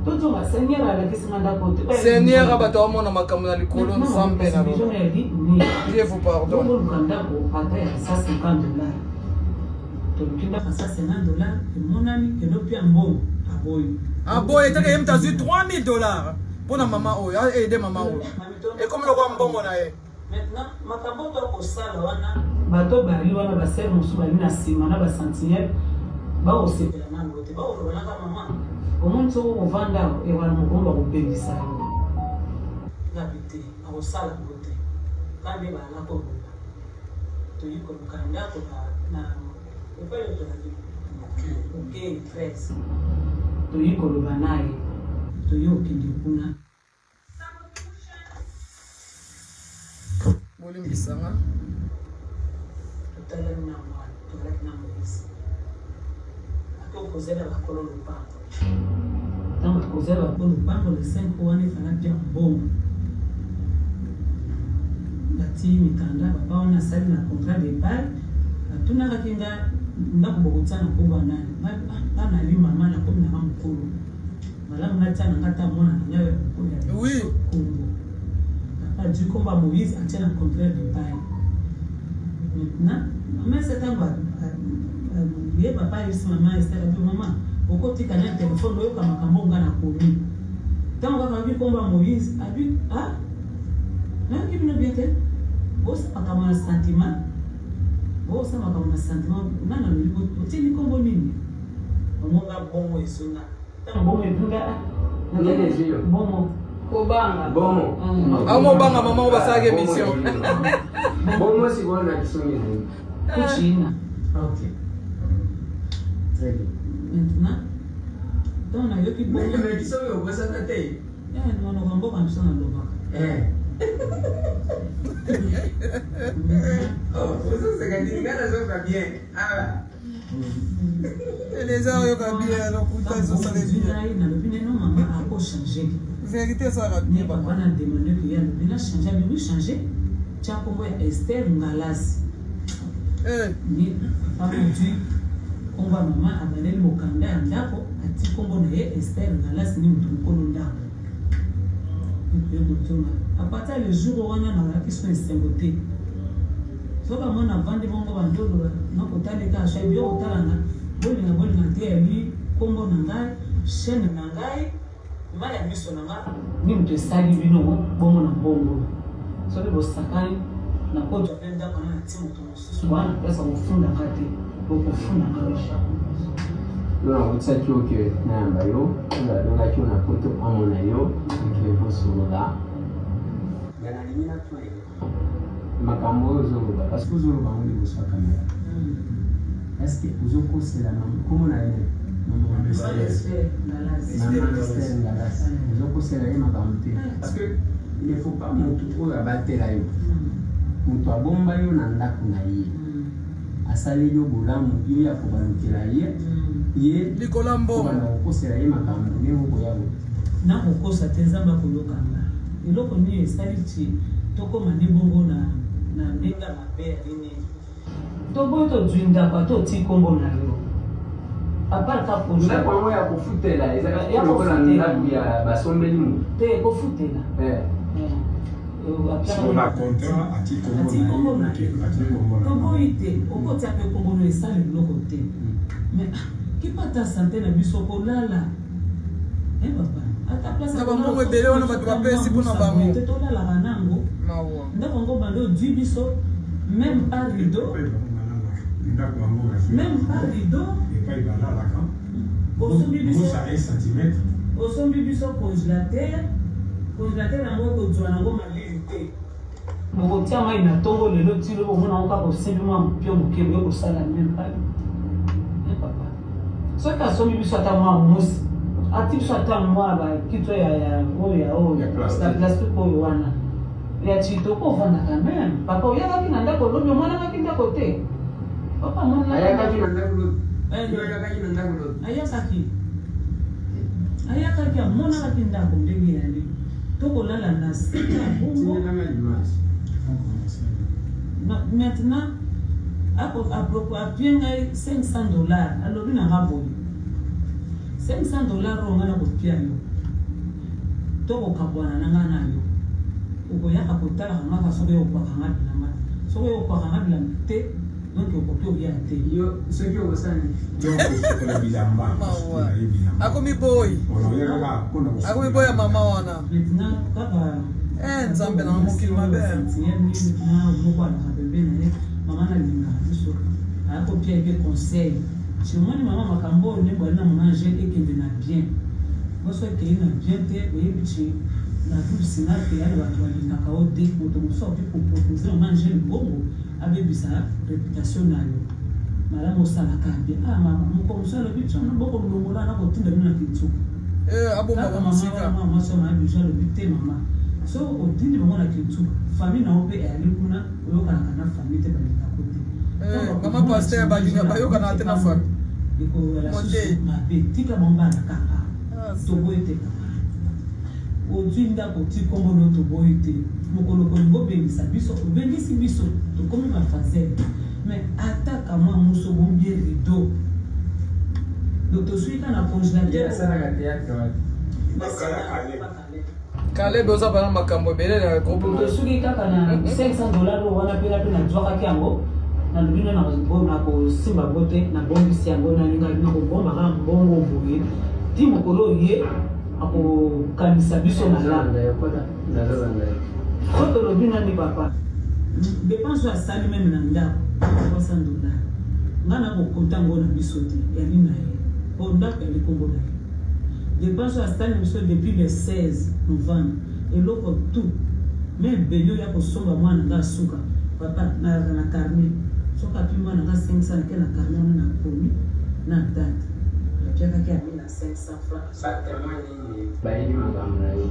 Tozonga Seigneur alakisi nga ndako te. Seigneur bato amona makambo na likolo Nzambe na Vision ya li ni. Dieu vous pardonne. Boluka ndako ata ya 150 dollars. Toluki ndako ya 150 dollars emonani kende opia mbongo aboyi. Aboyi etaka ye moto azwi 3000 dollars mpo na mama oyo aide mama oyo ekomi lokola mbongo na ye. Maintenant makambo oyo tokosala wana bato bali wana basere mosusu bali na nsima na basentinelle bakosepela nano te bakoloba naka mama omoni soki okovanda ewana mokolo bakobengisa yo ngabi te akosala yango te kambe bala koloba toyi koluka ndako na epai oyo tozali okei 13 toyi koloba naye toyi okende kuna bolimbisanga totalani na mwana tozalaki na moise ake okozela bakolo lopango ntango akozela bakolo lopango le 5 wana efala bia mbongo batii mikanda papa wana asali na contrat de bail atunakaki nga ndako bokotia na nkombo ya nani nga ah, nali mama nakomi nanga mokolo malamu natia na nga ata mwana na ngai ya mokolo ya oui. kombo papa azwi kombo ya moïse atia na contrat de bail maintenant mama ese ntango ye papa ayebisi mama esaka mpe mama okotika na telefone oyoka makambo nga nakomi ntango kaka ayoki kombo ya moïse abi ah nayoki bino bien te bosala makambo na sentiment bosala makambo na sentiment nani alobi otieli kombo nini omonga bongo ezonga ntango bongo ezonga Nini ezwi yo? bongo Kobanga. Bongo. Amobanga mama oyo basalaka émission. Bongo sikoyo na kisongi na ye. Kuchina. Ok. Très bien. Maintenant, ntango nayoki bongo. Mais kisongi obosana te. Eh, monoko mboka na biso nalobaka. Eh. Oh, ozoseka nini? Nga nazoyoka bien. Ah. Eleza oyoka bien lokuta ezosala bien. Ngai nalobi neno mama ako changer. Verite esalaka bien papa. Papa na demande que ye alobi na changer abi oui changer. Tia kombo ya Esther Ngalasi. Eh. Ni papa ozwi kombo ya mama abandeli mokanda ya ndako ati kombo na ye Esther Ngalasi ni moto mokolo ndako. Ekoye kozonga. A partir le jour wana nazalaki so esengo te. Soki amoni avandi bongo bandi oloba nakotala ye kaka soki yo kotala nga bolinga bolinga te yali kombo na ngai chaine na ngai mayi ya miso na nga nini moto esali bino bongo na mbongo soki bosakani nakozwa mpe ndako wana na ti moto mosusu wana place akofunda nga te bokofunda nga Yo nakotisaki yo ke nayamba yo oyo abengaki yo na poto amona yo oke bosolola nga nalingi natuna yo makambo oyo ozoloba parce que ozoloba yango liboso ya kamera est ce que ozokosela kombo na ye mama Esther Ngalasi ozokosela ye makambo te parce que il ne faut pas motu oyo abatela yo moto abomba yo na ndako na ye asaleli yo bolamu yo ya kobalukela ye ye likolo ya mbongo obanda kokosela ye makambo ndenge okoya boye Nakokosa te nzambe akoyoka nga eloko nini esali ti tokoma nde bongo na na ndenge ya mabe ya nini. Toboyi tozui ndako ata otii kombo na yo apart ka projet. Ndako yango ya kofutela ezalaki Ya lokola kofutela. ndako ya basombeli moto. Te kofutela. Eh. Eh. Sur na contrat atie kombo Atie kombo na na ye ye. atie kombo na ye. Toboyi te okotia pe kombo no esala eloko te mais ah, kipa ata sante na biso kolala eh papa ata place Na bambongo ebele wana bato bapesi mpona bango. te tolalaka nango Mawa. ndako yango banda ozwi biso même pas rideau Epai bango balalaka ndako yango bazwi même pas rideau epai balalaka osombi biso musa 1 cm osombi biso congélateur congélateur yango okozwa nango malili te bokotia mai na ntongo lelo ti lobi omona yango kaka osimbi mwa mpio moke boye kosala meme pas eh papa soki asombi biso ata mwa musi ati biso ata mwa bakito ya ya oyo ya oyo Ya plastique. ya plastique oyo wana ya chitoko ovanda quand même papa oyakaki na ndako lobi omonakaki ndako te papa amonaki Ayakaki na ndako lobi. Eh. Yo ayakaki na ndako lobi. Ayakaki ayakaki amonakaki ndako ndenge eyali tokolala na sika bongo Tindelanga image. Maintenant ako apropos apie ngai 500 dollars alobi na nga boye 500 dollars oyo ngai nakopia yo tokokabwana na ngai na yo okoyaka kotalaka nga kaka soki okwaka nga bilamba soki okwaka nga bilamba te donc okoki oya te Yo soki okosala nini? Donc kosukola bilamba Mawa. kosukola ye bilamba. Akomi boyi. Oya kaka mpona kosukola Akomi boya mama wana. Maintenant kaka Eh, Nzambe na mokili mabe. Na moko alaka pembeni na ye mama nalingaka biso ayakopia ye mpe conseil omoni mama makambo oyo nde bwali na mama Angèle ekende na bien boso ekei na bien te oyebi ti na groupe sinate ya bato balingaka yo te moto mosusu akoki kopropose mama Angèle mbongo abebisa reputation na yo malamu osalaka bien ah mama moko mosusu alobi ti wana bokolongola na kotinda bino na kinsuka Eh, abomba kaka ba mama mosika. wana mwa mwasi ya mama Bijou alobi te mama soki otindi bango na kinsuka famille na yo mpe eyali kuna oyokanaka na famille te balingako te Eh, Ntango mama bakomona pasteur balinga bayokanaka te na famille. ekozala Monte. susu mabe tika bango bana kaka Ah, toboyi te papa ozwi ndako oti nkombo no toboyi te mokolo kolinga obengisa biso obengisi biso tokomi bafazele mais ata kamwa moso bombie rideau donc tozwi kaka na Ye congélateur asalaka théâtre wapi? Caleb oza bana makambo ebele na groupe na yo. Tosuki kaka na 500 dollars oyo wana mpe na mpe nazwakaki yango nalobi no nakosimba yango te nabombisi yango nalingaki nakobomba kaka mbongo boye ti mokolo oyo ye akokanisa biso malamu. Nazolanda yo kota. Nazolanda yo. So tolobi nani papa depense oyo asali meme na ndako 300 dollars nga nakokota yango na biso te yali na ye po ndako yali kombo na ye Depense oyo asali biso depuis le 16 novembre eloko tout mais ebele oya kosomba mwana nga suka. Papa nalaka na carnet soki apui mwana nga 500 nake na carnet wana na komi na date napiakaki ami na 500 francs. Ba temoins nini bayebi makambo na yo?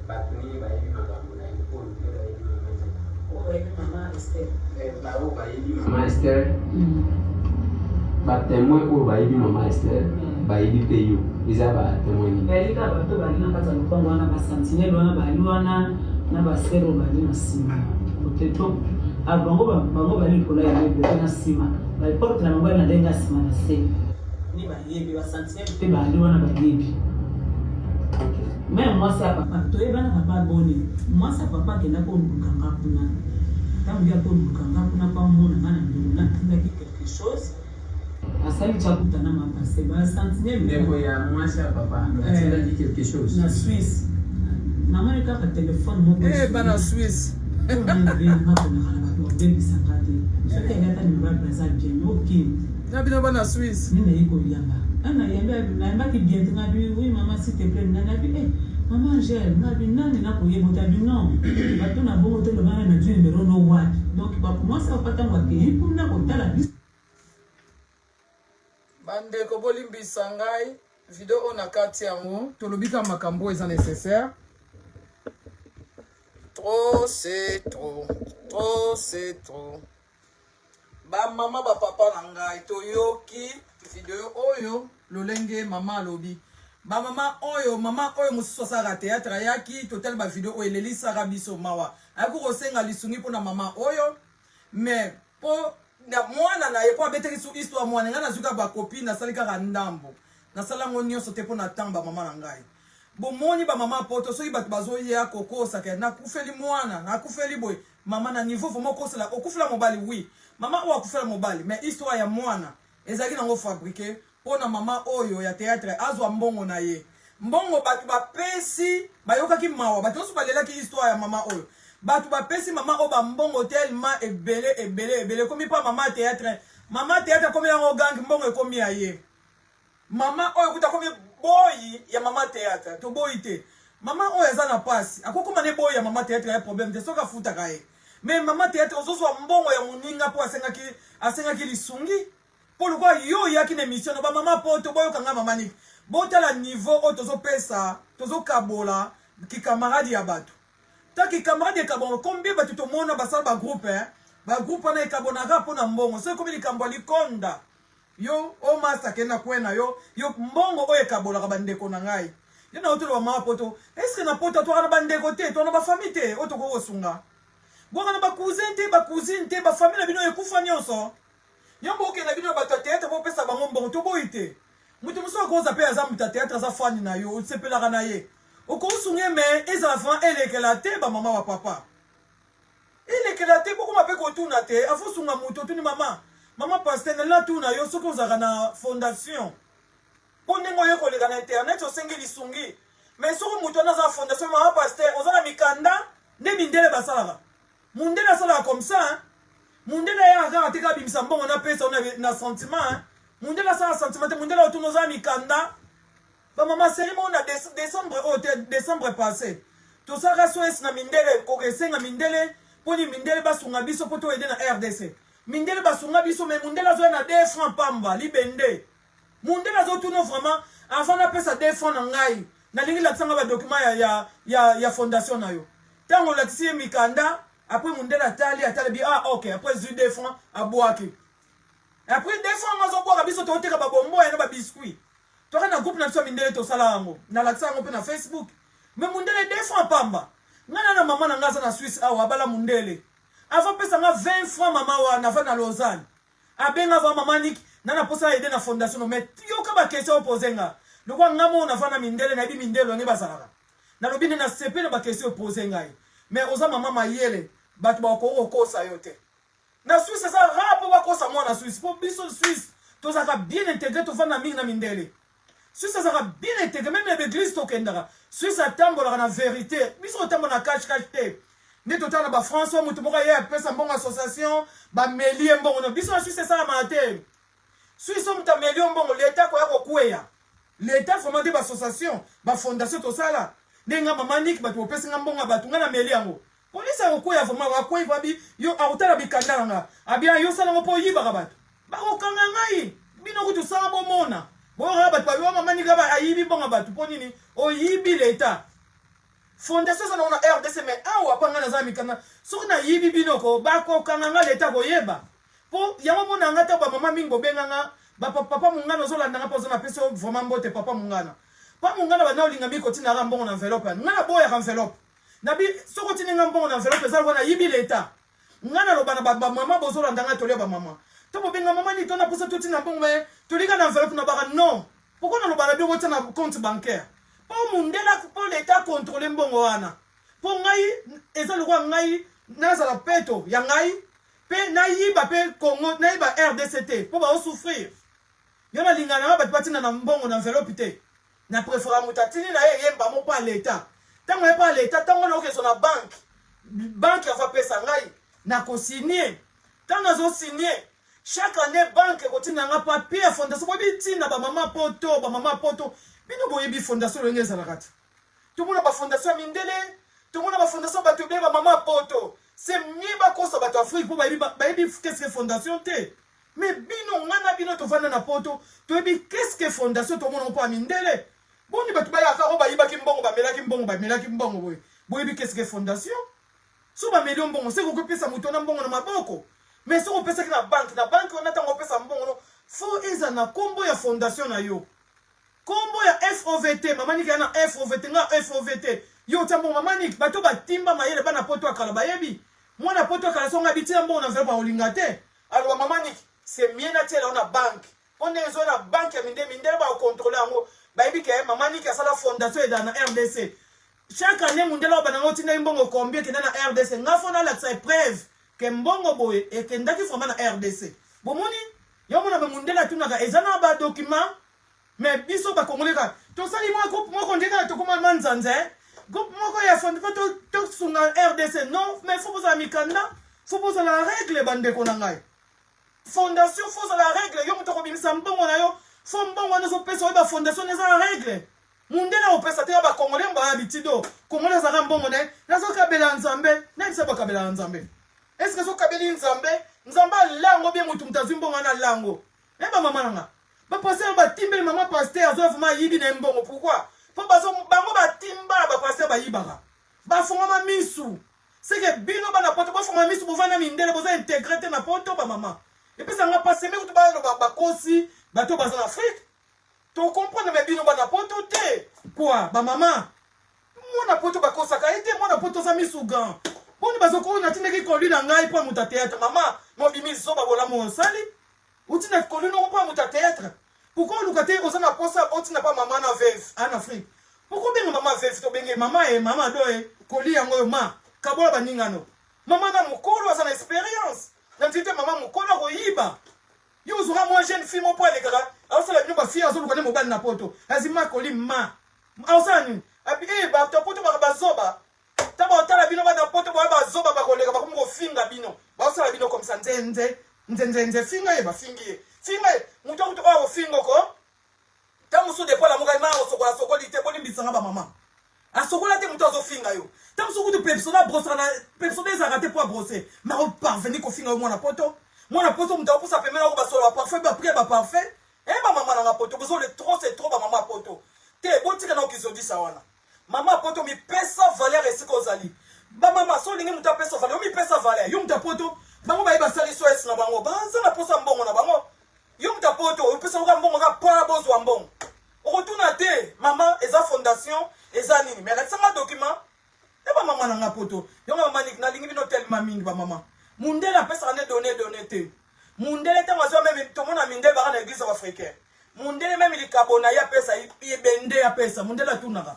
Batu nini bayebi makambo na yo oyo mpe bayebi mama te? Oyo bayebi mama Esther. Eh, ba oyo bayebi mama Esther. Ba temoins oyo bayebi mama Esther bayebi mpe yo. Eza ba temoins nini? Bayebi kaka bato bali na kati ya lopango wana, ba sentinelle wana bali wana na ba sœur oyo bali na nsima. Kote to ah, bango bango bali likolo ya meuble mpe na nsima ba porte na bango bali na ndenge ya nsima na se. Ni bayebi ba sentinelle mpe bali wana bayebi. Meme mwasi ya papa toyebana papa boni mwasi ya papa akenda koluka nga kuna ntango ye akoluka nga kuna mpo amona nga na ndeko natindaki quelque chose asali chakuta na mapase ba sentinelle ndeko ya mwasi ya papa atindaki quelque chose na Suisse namoni kaka telefone moko eh bana Suisse babebisaka te soki ayaki ata nimero ya Brazza bien okende na bino bana Suisse nini naye koyamba nayambaki bien te ngabi oui mama s'il te plaît nani abi eh mama Angèle ngabi nani nakoyeba ota bi non bato na bongo te lobana na du numéro no wapi donc mwasi papa ntango akei kuna kotala biso. Bandeko bolimbisa ngai video oyo na kati yango tolobi kaka makambo oyo eza nécessaire. Trop c'est trop, trop c'est trop. Ba mama ba papa na ngai toyoki video oyo lolenge mama alobi. Ba mama oyo mama oyo mosusu asalaka théâtre ayaki totali ba video oyo elelisaka biso mawa. Ayaki kosenga lisungi mpona mama oyo mais po na mwana na ye po abetaki su histoire mwana ngai nazwi kaka bakopi nasali kaka ndambo nasala yango nyonso te mpo na temps bamama na ngai bomoni bamama poto soki bato bazoya kokosaka nakufeli mwana nakufeli boye mama na niveau vraiment okosela okufela mobali oui mama oyo akufela mobali mais histoire ya mwana ezalaki nango fabriqué mpo na mama oyo ya théâtre azwa mbongo na ye mbongo bato bapesi bayokaki mawa bato nyonso balelaki histoire ya mama oyo bato bapesi mama oyo bambongo tellement ebele ebele ebele ekomi mpa mama théâtre mama théâtre akomi yango gang mbongo ekomi ya ye mama oyo kuta akomi boyi ya mama théâtre toboyi te mama oyo aza na pasi akokoma ne boyi ya mama théâtre ya problème te soki afutaka ye mais mama théâtre ozozwa mbongo ya moninga mpo asengaki asengaki lisungi mpo lokola yo oyaki na émission na bamama poto boyoka ngai mama niki botala niveau oyo tozopesa tozokabola kikamaradi ya bato ta kikamaradi ekabonga combien bato tomona basala bagroupe eh? bagroupe wana ekabonaka mpo na mbongo soki ekomi likambo ya likonda yo o masta akende na kwe na yo yo mbongo oyo ekabolaka bandeko na ngai yo na otoloba mama poto eske na poto twaka na bandeko te twana bafamille te oyo tokoki kosunga bwaka na bacousin te bacousine te bafamille na bino ekufa nyonso yo bokenda bino bato ya théâtre bopesa bango mbongo toboyi te moto mosusu akoza mpe aza moto ya théâtre aza fani na yo osepelaka na ye okosunga ye me ezala vraiment elekela te bamama bapapa elekela te bokoma mpe kotuna te afosunga moto otuni mama mama paster nalingi natuna yo soki ozalaka na fondation mpo ndenge oye koleka na internet osengi lisungi mais soki moto wana aza na fondation mama paster oza na mikanda nde mindele basalaka mundele asalaka comme ça hein? mundele ayaka kaka te kaka bimisa mbongo napesa na, na sentiment hein? mundele asala sentiment te mundele otuna oza na mikanda bamama seri moko na décembre oyo te décembre passé tosalaka sos na mindele kokesenga mindele mpo nini mindele basunga biso mpo toyede na rdc mindele basunga biso me mundele azoya na 2 franc pamba libende mundele azotuna vraiment avant napesa 2 franc na ngai nalingi lakisa ngai badocument ya, ya, ya, ya fondation na yo ntango olakisi ye mikanda après mundele atali atali bi ah ok après zwi 2 franc abwaki après 2 franc yango azobwaka biso toteka babombo ya na babiscuit toka na groupe na biso ya mindele tosala yango nalakisa yango mpe na facebook me mundele 2 franc pamba ngai na na mama na ngai aza na swisse awa abala mundele avant pesa nga 20 franc mama wana ava na lausanne abenga va mama nik na na posa aide na fondation no mais yoka ba question opose nga lokola nga moko nava na mindele nayebi mindele ndenge bazalaka nalobi nde nasepeli na ba question opose ngai mais oza mama mayele bato bakoki kokosa yo te na Suisse eza rare mpo bakosa mwana Suisse mpo biso Suisse tozalaka bien intégré tofanda mingi na mindele Suisse azalaka bien intégré meme na baeglise tokendaka Suisse atambolaka na verité biso kotambola na cache cache te nde totala na bafrance oyo moto moko aye apesa mbongo association bameli ye mbongo no biso na Suisse esalamaka te Suisse oyo moto ameli yo mbongo leta akoya kokweya leta vraiment nde baassociation bafondation tosala nde nga mama nik bato bopesi nga mbongo ya bato nga nameli yango. Polisi akokweya vraiment, akweyi babi yo akotala bikanda na nga. Abia yo sala ngo po oyibaka bato. Bakokanga ngai. Bino kutu sala bomona. Boyoka bato babi wa mama nika ba ayibi mbongo bato po nini? Oyibi l'etat. Fondation eza nango na RDC mais awa pa ngai naza na mikanda. Soki nayibi bino ko bakokanga nga l'etat koyeba. Po yango mona nga ta ba mama mingi bobenga nga ba papa mungana ozolanda nga po oza na pesi yo vraiment mbote papa mungana. Pa mungana banda olinga mingi kotinda nga mbongo na enveloppe. Nga naboyaka enveloppe. Nabi soki otindi nga mbongo na enveloppe eza lokola nayibi l'etat. Nga naloba na ba mama bozolanda nga tolia ba mama. To bobenga mama nini to na posa totinda mbongo mais tolika na enveloppe na baka non. Pourquoi naloba na bino botia na compte bancaire? Po mundela po l'etat contrôler mbongo wana. Po ngai eza lokola ngai nazala peto ya ngai pe nayiba pe Congo nayiba RDC te po bao souffrir. Yo nalinga na bato batinda na mbongo na enveloppe te. Na prefera moto atindi na ye yemba moko pa l'etat. Tango ye pa l'etat tango na okezo na banque. Banque afa pesa ngai na ko signer. Tango nazo signer chaque année banque ekotinda nga papier ya fondation boyebi ntina ba mama poto ba mama poto bino boyebi fondation lolenge ezalaka te tomona ba fondation ya mindele tomona ba fondation bato ebele ba mama poto c'est mieux bakosa bato afrique mpo bayebi bayebi qu'est-ce que fondation te Mais bino nga na bino tovanda na poto toyebi qu'est-ce que fondation tomona mpo ya mindele boni bato bayaka oyo bayibaki mbongo bamelaki mbongo bamelaki mbongo boye boyebi qu'est-ce que fondation so bameli yo mbongo seke okopesa moto wana mbongo na maboko mais soki opesaki na banke na banke wana ntango opesa mbongo no fo eza na nkombo ya fondation na yo Kombo ya FOVT, mama Nick ya na FOVT, nga FOVT. Yo otia mbongo mama Nick, bato batimba mayele bana poto ya kala bayebi. Mwana poto ya kala songa bitia mbongo na enveloppe olinga te. Aloba mama Nick, c'est mieux na tiela na banque. Po ndenge ezo na banque ya mindele, mindele ba contrôler yango. Bayebi ke mama Nick asala fondation eda na RDC. Chaque année mundele oyo banango otindaki mbongo combien ekenda na RDC. Nga fo nalakisa preuve ke mbongo boye ekendaki vraiment na RDC. Bomoni? Yo mona ba mundele atunaka eza na ba document mais biso ba congolais kaka tosali mwa groupe moko nde kaka tokoma manzanza eh? groupe moko ya fondi mpo tosunga rdc non mais fo bozala mikanda fo bozala règle bandeko na ngai fondation fo ozala règle yo moto akobimisa mbongo na yo fo mbongo wana ozopesa oyo bafondation eza na règle mundele akopesa te ya bacongolais mbaya bitido congolais azalaka mbongo na ye nazokabela nzambe nayebisa bakabela na nzambe eske ezokabeli nzambe nzambe alango bie motu moto azwi mbongo wana alango e bamama na nga Ba pasteur batimbeli maman pasteur azo vraiment ayibi na ye mbongo pourquoi? Po bazo bango batimba na ba pasteur bayibaka. Bafongama misu. Seke bino bana poto bofongama misu bovanda mindele boza integre te na poto ba mama. Epesa nga pasi mais kutu baloba bakosi bato baza na Afrique. To comprendre mais bino bana poto te. Quoi ba mama mwana poto bakosaka ye te mwana poto oza misu grand boni bazoko oyo natindaki koli na ngai mpo ya moto ya théâtre mama mobimi zoba bolamu osali otinda koli noko mpo ya moto ya théâtre pourquoi oluka te oza na posa otinda mpa mama na veuve en Afrique pourquoi obenga mama veuve tobenge mama e mama do e koli yango oyo ma kabola baningano mama na mokolo aza na expérience na ntiki te mama mokolo akoyiba yo ozwaka mwa jeune fille moko mpo alekaka aosala bino bafille azoluka nde mobali na poto azi ma koli ma aosala nini abi e bato ya poto baka bazoba ntango baotala bino bana poto boya bazoba bakoleka bakomi kofinga bino baosala bino komisa nzenze nzenzenze finga ye bafingi ye finga ye moto akutu oyo akofinga oko ntango mosusu depo alamuka ma akosokola sokoli te bolimbisanga bamama asokola te moto azofinga yo ntango mosusu kutu pepsona abrosaka na pepsona ezalaka te mpo abrose ma oparvenir kofinga yo mwana poto mwana poto moto akopusa pembeni ako basola baparfum baprie baparfum e bamama nanga poto bozole trop c'est trop bamama poto te botika na okizodisa wana Mama poto mipesa valeur esika ozali. Ba mama so olingi moto apesa valeur, mipesa valeur. Yo moto ya poto, bango baye basali SOS na bango, baza na posa mbongo na bango. Yo moto ya poto, opesa oka mbongo ka pa bozwa mbongo. Okotuna te, mama eza fondation, eza nini? Mais lakisa nga document. E ba mama na nga poto. Yo nga mama nalingi bino tellement mingi ba mama. Mundele apesaka nde donner donner te. Mundele ntango azwa meme tomona mindele baka na eglise africaine. Mundele meme likabo na ye apesa ebende apesa mundele atunaka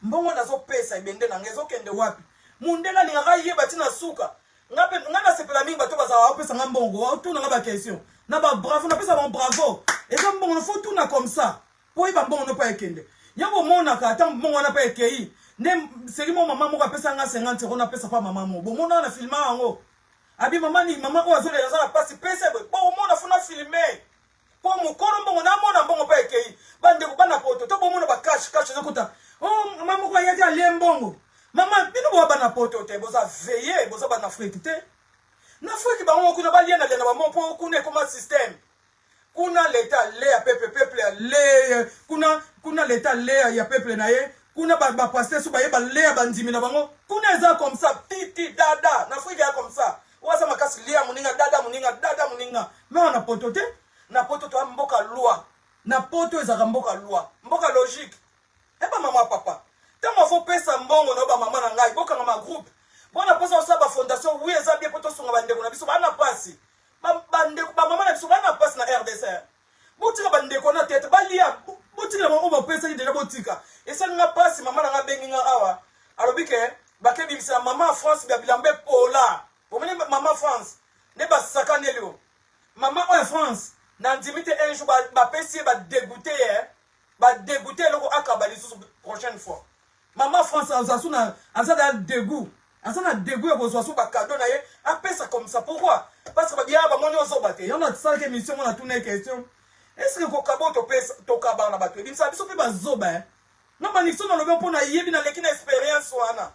mbongo nazopesa ebende na ngai ezokende wapi mundele alingaka ayeba ntina suka nga mpe nga nasepela mingi bato bazala opesa nga mbongo otuna nga baquestion na babravo napesa bango bravo eza mbongo no fo tuna comme ça mpo oyeba mbongo no mpo ekende yo bomonaka ata mbongo wana mpe ekei nde seri mo mama moko apesa nga 50 euro napesa mpa mama moko bomonaka na filma yango abi mama ni mama oyo azolela aza na mpasi pesa boye bomona fo na filme Po mokolo mbongo namona mbongo pe ekei. Bandeko bana poto to bomona ba cash cash ezokota. Oh mama moko ayaki alie mbongo. Mama bino boa bana poto te, boza veille, boza bana Afrique te. Na Afrique bango kuna balia na lia na bango mpo kuna ekoma système. Kuna l'etat alea peuple, peuple alea kuna kuna l'etat alea ya peuple na ye kuna ba, ba pasteur so baye balea bandimi na bango kuna eza comme ça titi dada na Afrique ya comme ça waza makasi lia moninga dada moninga dada moninga mais na poto te na poto toa mboka loi na poto ezalaka mboka loi mboka logique e ba mama papa ntango afopesa mbongo na yo bamama na ngai bokanga ma groupe bona mposa kosala bafondation wi eza bien mpo tosunga bandeko na biso bana mpasi bandeko bamama na biso bana mpasi na rdc botika bandeko na tete balia botikela bango bapesaki deja botika esali nga mpasi mama na nga abengi nga awa alobi ke bakebimisa mama france ya bilamba epola omoni mama france nde basakaneli yo mama oyo france nandimi te un jour bapesi ye badegoute ye badegoute eloko akaba lisusu prochaine fois Maman France aza su na aza na degout. Aza na degout ya kozwa su ba cadeau na ye apesa comme ça. Pourquoi? Parce que babia bamoni ozoba te. Yango nasalaki émission mona tuna question. Est-ce que kokaba oyo topesa tokabaka na bato ebimisa biso mpe bazoba eh? Na manikso nalobi mpo nayebi naleki na experience wana.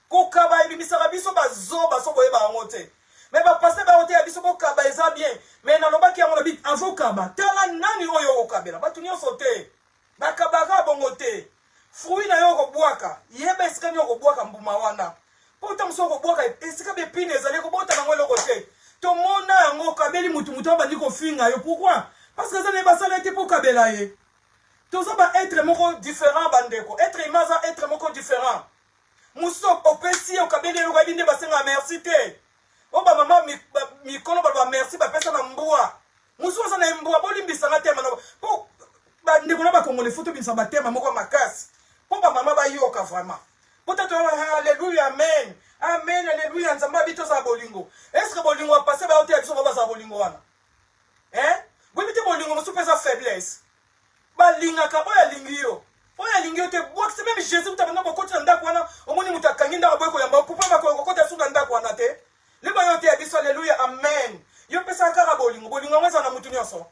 Kokaba ebimisaka biso bazoba so boyeba yango te. Mais ba pasteur ba oteya biso kokaba eza bien. Mais nalobaki yango na bit avant okaba tala nani oyo okabela bato nyonso te. Bakabaka bongo te. Fruit na yo okobwaka, yeba esika nini okobwaka mbuma wana. Mpo ntango mosusu okobwaka esika bepine ezali ekobota nango eloko te. Tomona yango okabeli mutu mutu abandi kofinga yo. Pourquoi? Parce que aza na ye basala ye te mpo okabela ye. Toza ba être moko différent bandeko. Être humain aza être moko différent. Mosusu opesi ye okabeli ye eloko ayebi nde basengaka merci te. Oyo ba mama mikolo baloba merci bapesa na mbwa. Mosusu aza na ye mbwa bolimbisa nga tema na po bandeko na bakongole fo tobimisa batema moko makasi mpo bamama bayoka vraiment mpo tata alleluya amen amen alleluya nzambe abi tozala bolingo estce bolingo ya pase bayoteya biso bao bazala bolingo wana eh? boyebi te bolingo mosusu mpe eza faiblesse Balingaka oyo alingi yo. Oyo alingi yo te bwakisa meme Jesus kuta banda kokoti na ndako wana omoni moto akangi ndako aboyi koyamba yo pourquoi bakoka kokota su na ndako wana te leba yo te ya biso alleluya amen yo pesaka kaka bolingo bolingo yango ezala na motu nyonso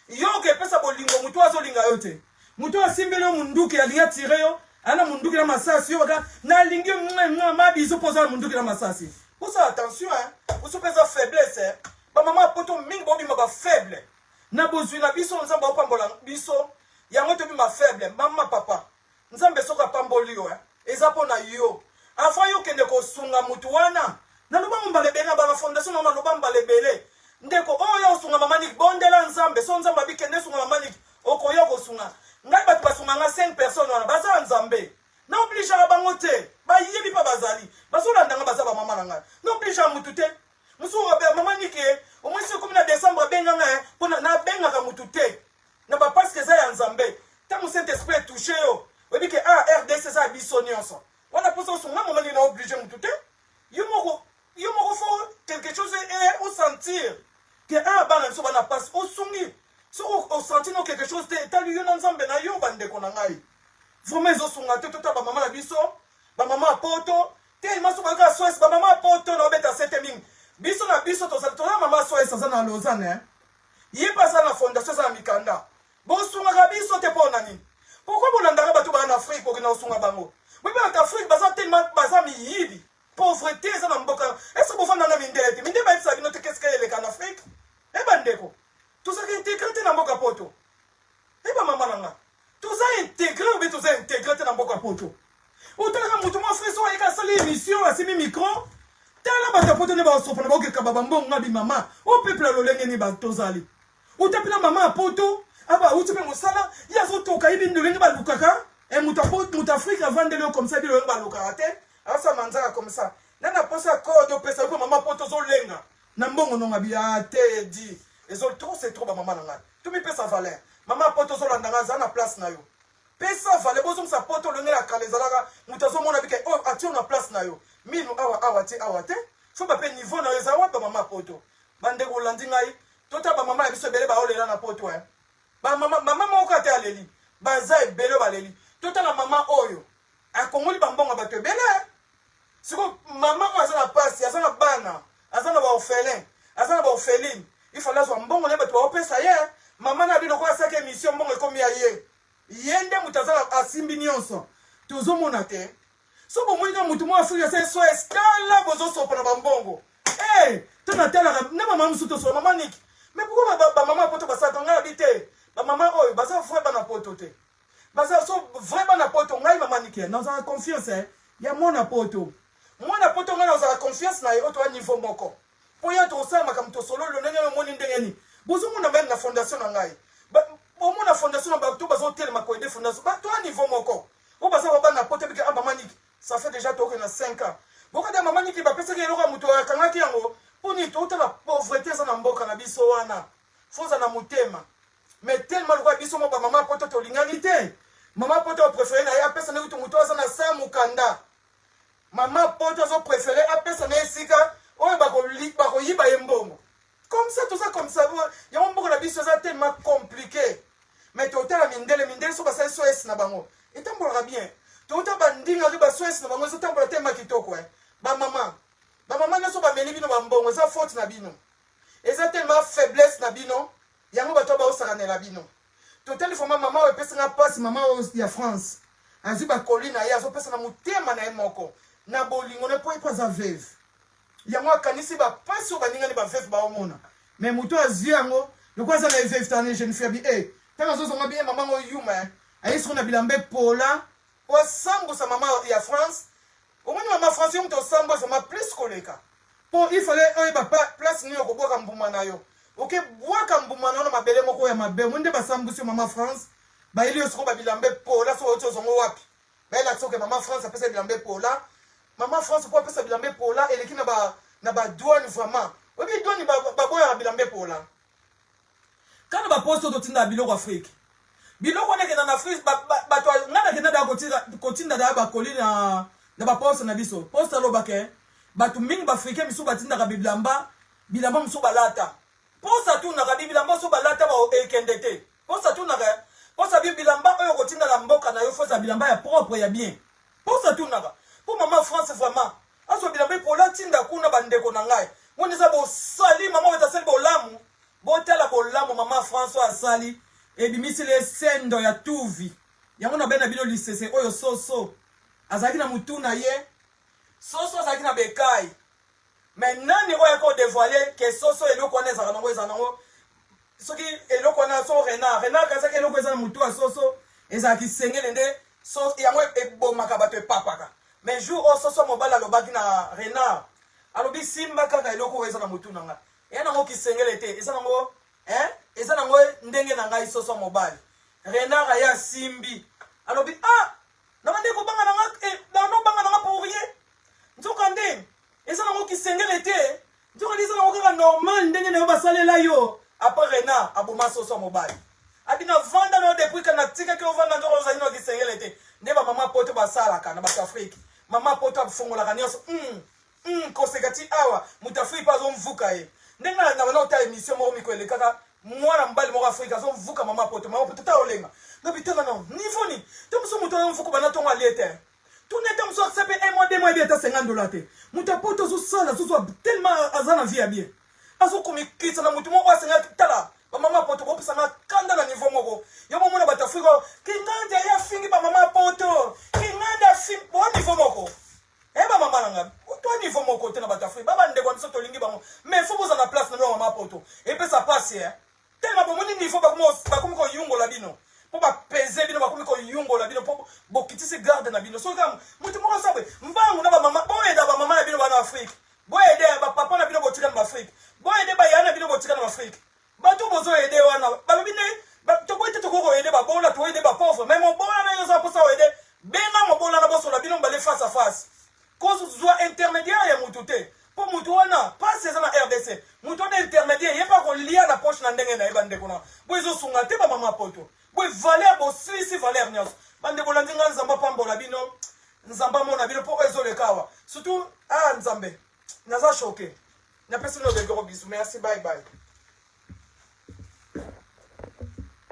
yo okepesa bolingo motu azolinga yo te motu asimbeli yo munduki alingi atire yo ana munduki na masasi yo baka nalingi mwa ma biso mpo oza na munduki na masasi bosala attention hein mosusu mpe eza faiblesse hein bamama ya poto mingi bobima ba faible Na bozwi na biso nzambe aopambola biso yango tobima faible mama papa nzambe soki apamboli yo eh, eza mpo na yo avant yo okende kosunga motu wana naloba ngo mbala ebele na baka fondation nango naloba mbala ebele ndeko oyo ya kosunga mama niki bondela nzambe so nzambe abi kende sunga mama niki okoya kosunga ngai bato basunga nga 5 personnes wana baza ya nzambe na obligeaka bango te bayebi mpa bazali bazolanda nga baza bamama na ngai na obligeaka motu te Mususu abe mama nike omoni soki ekomi na decembre abenga nga eh, mpo nabengaka mutu te na ba parce que eza ya Nzambe. Ntango Saint Esprit etouche yo oyebi ke ah RDC eza ya biso nyonso wana mposa osunga mama nini na oblige mutu te yo moko yo moko fo quelque chose eh, osentir ke ah bana biso bana pasi osungi soki osentir no quelque chose te etali yo na Nzambe na yo bandeko na ngai vraiment ezosunga te tota bamama na biso bamama ya poto te maso bayoka SOS ba mama poto na obeta sete mingi biso na biso tozali toza mama SOS aza na Lausanne eh? ye mpe aza na fondation aza na mikanda bosungaka biso te mpo na nini pourquoi bolandaka bato baa na Afrique kokenda kosunga bango boyebi bato Afrique baza tellement baza miyibi pauvreté eza na mboka est ce que bofanda na mindele te mindele bayebisaka bino te qu'est ce que eleka na Afrique e bandeko tozalaka integre te na mboka poto e bamama na nga toza integre obe toza integre te na mboka poto otalaka moto mwa frère soki ayeka asali émission asimbi micro tala bato ya poto nde basopana bakokekaba bambongo nga bimama o peuple ya lolenge nini tozali uta mpe na mama ya poto aba auti mpe mosala ye azotoka yebi lolenge balukaka e moto moto afrike avandeli yo komsa yebi lolenge balukaka te asala manzaka komsa nani aposa code opesa yo mpo mama poto ozolenga na mbongo nonga bi ah te di ezo trop c'est trop ba mama na ngai tomipesa valeur mama poto ozolanda ngai aza na place na yo pesa valeur bozongisa poto olonge ya kala ezalaka moto azomona bike oyo oh, atio na place na yo minu awa awa te awa te fo bape niveau na yo eza wapi bamama poto bandeko olandi ngai tota bamama ya biso ebele baolela na poto eh. bamama mama moko ate aleli baza ebele baleli totala mama oyo akongoli bambongo bato ebele eh. Siko mama oyo aza na pasi, aza na bana, aza na ba orphelin, aza na ba orpheline. Il fallait azwa mbongo na bato baopesa ye. Mama na bino lokola asalaki émission mbongo ekomi ya ye. Ye nde moto aza asimbi nyonso. Tozomona te. So bomoni kaka motu moko Afrika asali SOS, tala bozosopa na bambongo. Hey, eh, to natalaka na mama mosusu tosola mama Niki. Mais pourquoi ba mama poto basalaka ngai abi te? Ba mama oyo baza vrai bana poto te. Baza so vrai bana poto ngai mama Niki nazala confiance eh, ya mwana poto. Mwana poto ngai nazala confiance na ye oyo toa niveau moko. Mpo ya tosala makambo tosololi lolenge omoni ndenge nini. Bozomona meme na fondation na ngai. Bomona fondation na bato bazotelema koyede fondation. Toa niveau moko. Oyo baza ba bana poto bika ah mama Niki ça fait déjà toke na 5 ans. Bokada mama Niki bapesaki eloko ya moto akangaki yango mpo nini totala pauvreté eza na mboka na biso wana. Foza na motema. Mais tellement lokola biso mo ba mama poto tolingani te. Mama poto a préféré na ye apesa na kutu moto aza na sa mokanda. Mama poto azo préféré apesa na esika oyo bakoyiba ye mbongo. Comme ça toza comme ça yango mboka na biso eza tellement compliqué. Mais totala mindele mindele so basali SOS na bango etambolaka bien. Totala bandingaki ba SOS na bango ezotambola tellement kitoko eh. Ba mama ba mama nyonso bameli bino ba mbongo eza faute na bino. Eza tellement faiblesse na bino yango bato baosakanela bino. Totali vraiment mama oyo epesi nga pasi mama oyo ya France azwi bakoli na ye azopesa na motema na ye moko na bolingo na ye mpo ye mpo aza veuve yango akanisi bapasi oyo baningani baveuve baomona mais moto azwi yango lokola aza na ye veuve tana jeune fille abi e ntango azozonga bi e mama ngo yuma eh. aye soko na bilamba epola po asambusa mama ya France omoni mama France yo moto osambwe vraiment plus koleka po il fallait oyeba place nini okobwaka mbuma na yo oke bwaka mbuma na yo na mabele moko ya mabe omoni nde basambusi yo mama France bayeli yo soko babilamba epola soko oti ozongo wapi bayelakisa oke mama France apesa bilamba epola mama France po apesa bilamba epola eleki na ba na ba douane vraiment oyebi douane baboyaka bilamba epola Kana ba poste totinda biloko Afrique. Biloko wana ekenda na Afrique bato nga nakenda da kotinda da bakoli na na ba poste na biso. Poste aloba ke bato mingi ba africain misusu batindaka bilamba bilamba mosusu balata. Poste atunaka bi bilamba mosusu balata ba ekende te. Poste atunaka poste abi bilamba oyo kotinda na mboka na yo faut za bilamba ya propre ya bien. Poste atunaka po mama France vraiment azwa bilamba epola atinda kuna bandeko na ngai. Wana eza bosali mama oyo asali bolamu. Botala bolamu mama François asali ebimisi le sendo ya tuvi yango na bena bino lisese oyo soso azalaki na mutu na ye soso azalaki na bekai mais nani oyo ayaki kodevoile ke soso eloko wana ezalaka nango ezala nango soki eloko wana so renard renard azalaki eloko eza na mutu ya soso ezalaka kisengele nde so yango ebomaka bato epapaka mais jour oyo soso mobali alobaki na renard alobi simba kaka eloko oyo eza na mutu na ngai Eya nango kisengele te, eza nango eh, eza nango ndenge na ngai soso mobali. Renard aye asimbi. Alobi ah, na bande kobanga na nga eh, na no banga na nga pour rien. Nzoka nde eza nango kisengele te. Nzoka nde eza nango kaka normal ndenge na yo basalela yo. Après renard aboma soso mobali. Abina vanda na yo depuis que natikaki ovanda nzoka ozali na kisengele te. Nde ba mama poto basalaka na bato Afrique. Mama poto afongolaka nyonso. Hum koseka ti awa moto afrique mpe azomvuka ye ndenge na banda kotala émission moko miko elekaka mwana mobali moko afrika azomvuka mama poto mama poto ta olenga ngabi tala no niveau nini to mosusu moto azomvuka banda ntongo alie te tuna ata mosusu akisa mpe un mois deux mois ebi ata 50 dollar te moto ya poto azosala azozwa tellement aza na vie ya bien azokomikitisa na moto moko asengaki tala bamama poto bopesa nga kanda na niveau moko yo bomona bato afrika kingandi aye afingi bamama poto kingandi afingi bo niveau moko Eh ba mama na nga, toi niveau moko te na bato Afrique, ba bandeko na biso tolingi bango, mais faut bozala na place na bino mama poto. Epesa pasi eh. Tellement bomoni niveau bakomi koyungola bino. Po ba peser bino bakomi koyungola bino po bokitisi garde na bino. Soki kaka moto moko asabe mbangu na ba mama, boyeda ba mama na bino bana Afrique. Boyede ba papa na bino botika na Afrique. Boyede ba ya na bino botika na Afrique. Bato bozo aider wana balobi nde tokoki te tokoki koyede babola toyede bapauvre mais mobola na yo oza mposa oyede benga mobola na bosola bino mibale face à face kozwa intermédiaire ya motu te mpo motu wana mpasi eza na rdc motu wana intermédiaire ye mpe akolia na poche na ndenge na ye bandeko na bo ezosunga te bamama poto boye valeur bosilisi valeur nyonso bandeko olandi ngai nzambe apambola bino nzambe amona bino mpo oyo ezoleka awa surtout ah nzambe naza choke napesi bino de gros bisous merci bye bye.